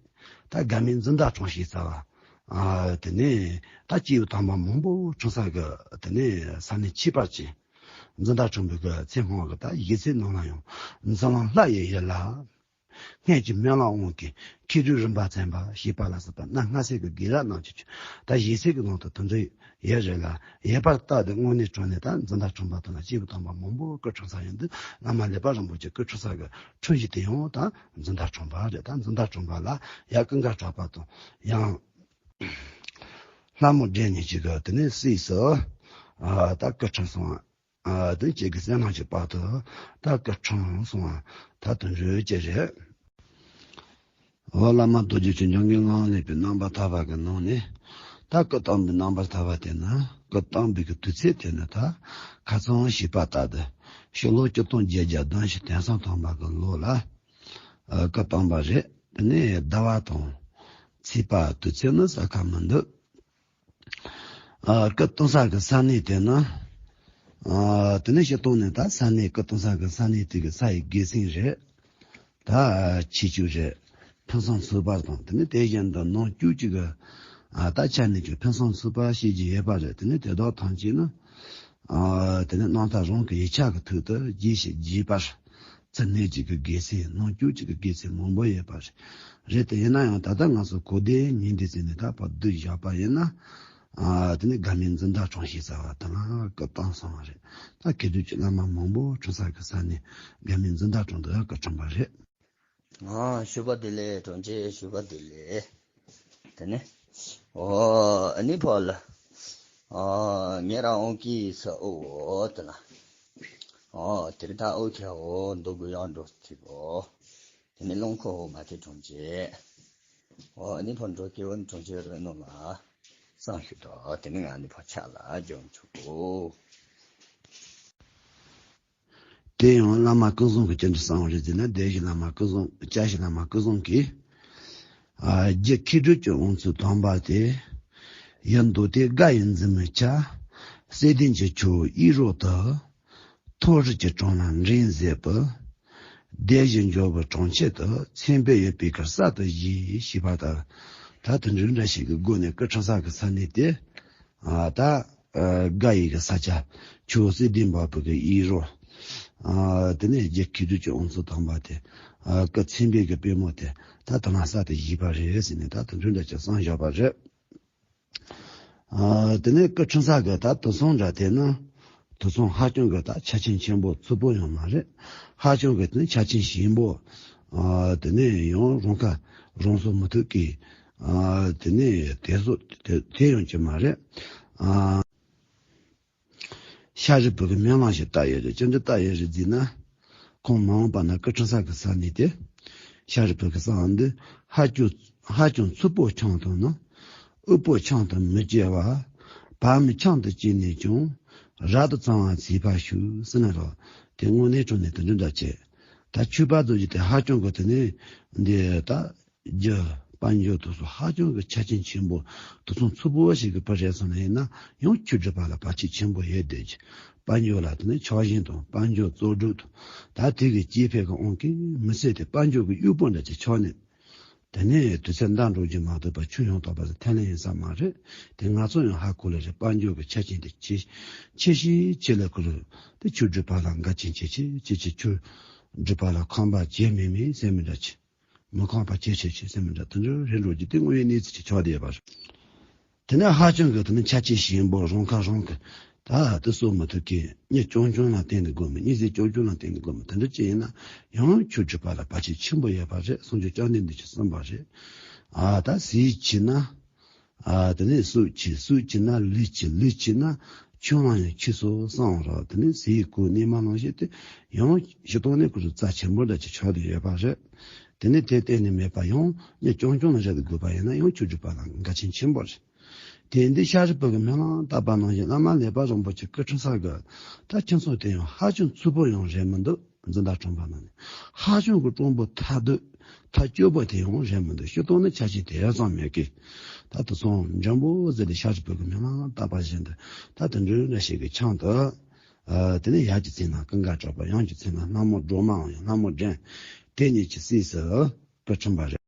ད་དགའ་སྨད་འཛིན་བདག་འཁྲུངས་ཞེས་བྱ་བ། ཨ་དེ་ནས་ད་སྐྱེས་བུ་དམ་པ་མང་པོ་འཁྲུངས་ས་གི་དེ་ནས་ས་གནས་ཁྱད་པར་ཅན། འཛིན་བདག་འཁྲུངས་པའི་གི་ཚེ་སྔོན་གྱི་ད་ཡིག་ཚད་ནང་ལ་ཡང་འཛམ་གླིང་ལྷ་ཡི་ཡུལ་ལ། སྔོན་གྱི་སྨོན་ལམ་དབང་གིས་མཁས་གྲུབ་རིམ་པ་བཙན་པ་ཞེས་པ་ལ་སོགས་པ་གནའ་སྔ་ས་གི་དགེ་ལེགས་རྣམས་ཀྱི་ཆོས་ད་ཡིག་ཚད་ཀྱི་ནང་དུ་དེ་འདྲ་ཡོད་རེད་ལ། ཡོད་པར་བརྟགས་ཏེ་དངོས་གནས་དྲང་གནས་ད་འཛིན་བདག་འཁྲུངས་པ་དང་ན་སྐྱེས་བུ་དམ་པ་མང་པོ་སྐུ་འཁྲུངས་ས་ཡིན་དུས་བླ་མ་ལེགས་པ་རིན་པོ་ཆེ་སྐུ་འཁྲུངས་ས་གི་འཁྲུངས་གཞི་དེ་ཡང་ད་འཛིན་བདག་འཁྲུངས་པ་རེད། ད་འཛིན་བདག་འཁྲུངས་པ་ལ་ཡང་ཀུན་དགའ་གྲགས་པ་དང་ཡང་ལྷ་མོ་སྒྲོན་གཉིས་ཀྱིས་གི་དེ་ནས་སྲས་སུ་ཨ་ད་སྐུ་འཁྲུངས་སོང་། ཨ་དེ་ཅིག་གི་སེམས་ནང་གི་བར་དུ་ད་སྐུ་འཁྲུངས་སོང་བ་ད་དུང་འབྲེལ་ཅི་རེད། འོ་བླ་མ་རྡོ་རྗེ་འཆང་འཇམ་མགོན་ངང་ལས་པའི་རྣམ་པར་ཐར་པ་གི་ནང་ནས་ ད་སྐུ་བལྟམས་པའི་རྣམ་པར་ཐར་པ་དེ་ནི་སྐུ་བལྟམས་པའི་གི་དུས་ཚོད་དེ་ནི་ད་ཁ་སང་ཞུས་པ་ལྟར་དུ་ཕྱི་ལོ་ཆིག་སྟོང་བརྒྱད་བརྒྱ་བདུན་ཅུ་དོན་གསུམ་ཐམ་པ་གི་ལོ་ལ་ཨ་སྐུ་བལྟམས་པ་རེད། དེ་ནས་ཟླ་བ་དང་ཚེས་པ་དུས་ཚོད་ནི་གསལ་ཁ་མི་འདུག་ཨ་སྐུ་བལྟམས་ས་གི་ས་གནས་དེ་ནི་ཨ་དེ་ནས་ཕྱི་ལོགས་ནས་ད་ས་གནས་སྐུ་བལྟམས་ས་གི་ས་གནས་དེ་གི་ས་ཡི་དགེ་མཚན་རེད། ད་ཆོས་ཕྱོགས་རེད། ཕུན་སུམ་ཚོགས་པ་དང་དེ་ནས་དེ་བཞིན་དུ་ནང་བཅུད་ཅིག་གི་ཨ་ད་ཆ་ནས་ཀྱི་ཕུན་སུམ་ཚོགས་པ་ཤེས་ཀྱི་ཡོད་པ་རེད། དེ་ནས་དེ་དག་ཐམས་ཅད་ནི་ཨ་དེ་ནས་རྣམ་ཐར་རང་གི་ཡིག་ཆ་གི་ཐོག་ཏུ་རྒྱས་ཤིང་རྒྱས་པར་ཚུལ་གནས་ཅིག་གི་དགེ་མཚན་ནང་བཅུད་ཅིག་གི་དགེ་མཚན་མང་པོ་ཡོད་པ་རེད། རེད་དེ་ཡིན་ན་ཡང་ད་ལྟ་ང་ཚོ་གོ་བདེ་ཉན་བདེ་ཟེར་ནས་ད་ཕར་བསྡུས་བཞག་པ་ཡིན་ན། ཨ་དེ་ནས་དགའ་མོས་འཛིན་གྲྭ་གྲོང་ཞེས་བྱ་བ་དེ་ལ་སྐུ་བལྟམས་སོང་བ་རེད། ད་མཁས་གྲུབ་ཀྱི་བླ་མ་མང་པོ་འཁྲུངས་ས་གི་ས་ནས་དགའ་མོས་འཛིན་གྲྭ་གྲོང་དུ་སྐུ་འཁྲུངས་པ་རེད། ཨ་ཞུ་བ་བདེ་ལེགས། དྲུང་ཆེ་ཞུ་བ་བདེ་ལེགས། དེ་ནས་ཨོ་ཨ་ནི་ཕོ་ལ་ཨ་ཉེ་རང་ཨོང་ཀི་ས་ཨོ་ཨོ་དེ་ལ་ཨོ་དེ་རི་ད་ཨོ་ཁྱ་ཨོ་འདུག་གུ་ཡང་འགྲོ་ཐིབ་ཨོ། དེ་ནས་ལོང་ཁོ་ཨོ་མ་ཐེ་དྲུང་ཆེ། ཨོ་ཨ་ནི་ཕོ་འགྲོ་ཀི་ཨོ་ནི་དྲུང་ཆེ་རོ་ནོ་ལ་སང་ཞུ་དོ། དེ་ནས་ང་ཨ་ནི་ཕོ་ཆ་ལ་འཇོམ་ཆུ་གོ། དེ་ཡང་བླ་མ་ཀུན་བཟང་གི་བཅར་འདྲི་གསང་བ་རེད་ཟེར་ན། སྡེ་བཞི་བླ་མ་ཀུན་བཟང་། བཅའ་བཞི་བླ་མ་ཀུན་བཟང་གིས། ཨ་རྒྱུ་མཁས་གྲུབ་ཀྱི་དབང་ཕྱུག་དམ་པ་དེ། ཡུལ་མདོ་སྟོད་དགའ་ཡི་འཛིན་མའི་ཆ། གསེར་ལྡན་གྱི་ཆུ་བོ་དབྱིག་རོ་དུ། མཐོ་རིས་ཀྱི་གྲོང་ལ་འགྲན་མཛད་པའི། སྡེ་བཞི་འབྱོར་པའི་གྲོང་ཁྱེར་དུ། མཚན་དཔེ་ཡོད་པའི་གར་ས་དུ་བཞེས་ཞེས་པ་ལྟར། ད་དེ་འདྲའི་འདྲ་ཞིག་གི་སྒོ་ནས་སྐུ་འཁྲུངས་ས་གི་ས་གནས་དེ། ཨ་ད་ཨ་དགའ་ཡི་གི་ས་ཆ་ཆུ་བོ་གསེར་ལྡན་འབབ་པའི་གི་དབྱིག་རོ། ཨ་དེ་ནས་རྒྱུ་མཁས་གྲུབ་ཀྱི་དབང་ཕྱུག་དམ་པ་དེ། ཨ་སྐུ་མཚན་དཔེ་གི་པུས་མོ་དེ་ད་དེ་ན་ས་དེ་བཞེས་པ་རེད་ཟེར་ནས་ད་དེ་འདྲ་འདྲ་ཅིག་གསུངས་བཞག་པ་རེད། ཨ་དེ་ནས་སྐུ་འཁྲུངས་ས་གི་ད་དུས་མཚམས་འདྲ་དེ་ནི་དུས་མཚམས་ཧ་ཅང་གི་ད་ཆ་རྐྱེན་ཆེན་པོ་ཚུགས་པོ་ཡང་མ་རེད། ཧ་ཅང་གི་དེ་ནི་ཆ་རྐྱེན་ཞན་པོ། ཨ་དེ་ནས་ཡང་རང་ཁ་རང་གསོ་མི་ཐུབ་ཀི། ཨ་དེ་ནས་དེ་སོ་དེ་དེ་ཡང་ཅི་མ་རེད། ཨ་ཤཱ་རིའི་བུ་གི་སྨོན་ལམ་ཞིག་བཏབ་ཡོད་རེད། ཅི་འདྲ་བཏབ་ཡོད་རེད་ཟེར་ན། ཁོང་མ་འོངས་པ་ན་སྐུ་འཁྲུངས་ས་གི་ས་གནས་དེ། ཤཱ་རིའི་བུ་གི་ས་འདི་ཧ་ཅང་ཧ་ཅང་ཚུགས་པོ་ཆང་དང་ན། དབུལ་པོ་ཆང་དང་མི་སྐྱེ་བ། བག་མེད་ཆང་དུ་སྐྱེས་ནས་ཀྱང་། རབ་ཏུ་གཙང་བ་མཛེས་པར་ཤོག་ཟེར་ན་རོ། དེ་དངོས་གནས་དྲང་གནས་དེ་འདྲ་འདྲ་བྱས། ད་ཆོས་པ་ཚོ་ཡིས་དེ་ཧ་ཅང་གི་དེ་ནས་འདི་ད་རྒྱུ་དཔལ་འབྱོར་དེ་ཚོ་ཧ་ཅང་གི་ཆ་རྐྱེན་ཆེན་པོ་དེ་ཚོ་ཚུགས་པོ་ཞིག་གི་བུ་རེད་སོང་ན་ཡིན་ན་ཡང་ཆོས་སྒྲུབ་པ་ལ་བར་ཆད་ཆེན་པོ་ཡོད་བསྡད་ཀྱི། དཔལ་འབྱོར་ལ་དེ་ནས་ཆགས་ཞེན་དང་དཔལ་འབྱོར་རྩོལ་སྒྲུབ་དང་ད་དེ་གི་སྐྱེས་ཕའི་གི་དབང་གིས་མི་ཚེ་དེ་དཔལ་འབྱོར་གི་གཡོག་པོ་འདྲ་ཅིག་ཆགས་ནས། དེ་ནས་དུས་ཚོད་འདའ་འགྲོ་རྒྱུ་མ་གཏོགས་པ་ཆོས་ཡང་དག་པ་ཟེར་ཐེ་ལན་ཡིན་ས་མ་རེད། དེ་ང་ཚོ་ཡང་ཧ་གོ་ལེ་རེད། དཔལ་འབྱོར་གྱི་ཆ་རྐྱེན་དེ་ཆེ་ཆེ་ཤོས་ཆེ་ལེ་ཁུ་རུ་དེ་ཆོས་སྒྲུབ་པ་ལ་འགལ་རྐྱེན་ཆེ་ཆེ་ཆེ་ཆེ། ཆོས་སྒྲུབ་པ་ལ་ཁང་པ་བྱེད་མེད་མེད་ཟེར་མི་འདྲ་ཆེ། མི་ཁང་པ་བྱེད་ཆེ་ཆེ་ཟེར་མི་འདྲ་དེ་འདྲ་རེད་འགྲོ་རྒྱུ་དེ་དངོས་ཡོད་གནས་ཚུལ་ཅིག་ཆགས་བསྡད་ཡོད་པ་རེད། དེ་ནས་ཧ་ཅང་གི་དེ་ནི་ཆ་རྐྱེན་ཞན་པོ་རང་ཁ་རང་གི་ད་དེ་གསོ་མི་ཐུབ་མཁན་མྱི་རྐྱང་རྐྱང་ལ་བརྟེན་ནས་དགོས་མི་མྱི་ཟེར་རྐྱང་རྐྱང་ལ་བརྟེན་ནས་དགོས་མི་དེ་འདྲ་ཅིག་ཡིན་ན་ཡང་ཆོས་སྒྲུབ་པ་ལ་བར་ཆད་ཆེན་པོ་ཡོད་པ་རེད། སངས་རྒྱས་བཅོམ་ལྡན་འདས་ཀྱིས་གསུངས་པ་རེད། ཨ་ད་ཟས་བྱིན་ན་ཨ་དེ་ནས་སུ་བྱིན་སུ་བྱིན་ན་ལུས་བྱིན་ལུས་བྱིན་ན་ཆོས་ལ་ཡང་ཁྱི་སོ་གསང་རོགས། དེ་ནས་ཟས་གོས་གནས་མལ་ནང་བཞིན་དེ་ཡང་ཞིག་གཏོང་ནས་ཁོ་ཚོ་རྩ་ཆེན་པོ་འདྲ་ཅིག་ཆགས་བསྡད་ཡོད་པ་རེད། དེ་ནས་དེ་གཏན་ནས་མེད་པ་ཡང་མྱི་རྐྱང་རྐྱང་ལ་རེ་དགོས་པ་ཡིན་ན་ཡང་ཆོས་སྒྲུབ་པ་ལ་འགལ་རྐྱེན་ཆེན་པོ་རེད། དེ་འདི་ཤཱ་རིའི་བུ་གི་སྨོན་ལམ་བཏབ་པ་ནང་བཞིན་བླ་མ་ལེགས་པ་རིན་པོ་ཆེ་སྐུ་འཁྲུངས་ས་གི་ད་ཁྱིམ་ཚང་དེ་ཡང་ཧ་ཅང་ཚུགས་པོ་ཡང་རེད་མི་འདུག་འཛིན་བདག་གྲོང་པ་ནང་ནས་ཧ་ཅང་གི་གྲོང་པོ་ཐ་དད་ཐ་སྐྱོ་པོ་དེ་ཡང་རེད་མི་འདུག་ཤི་སྟོང་ནི་ཆ་ཤས་དེ་ཡང་ཙམ་མེད་ཀི། ད་དུ་སོང་འཇམ་པོ་ཟེར་ཏེ་ཤཱ་རིའི་བུ་གི་སྨོན་ལམ་བཏབ་པ་བཞིན་དུ་ད་དུ་འབྲུ་རིན་འདྲ་ཞིག་གི་ཆང་དུ། ཨ་དེ་ནས་ཡར་གྱི་ཚེ་ན་ཀུན་དགའ་གྲགས་པ། ཡང་གི་ཚེ་ན་ལྷ་མོ་སྒྲོལ་མའམ་ཡང་ལྷ་མོ་སྒྲོན། དེ་གཉིས་ཀྱི་སྲས་སུ་སྐུ་འཁྲུངས་པ་རེད།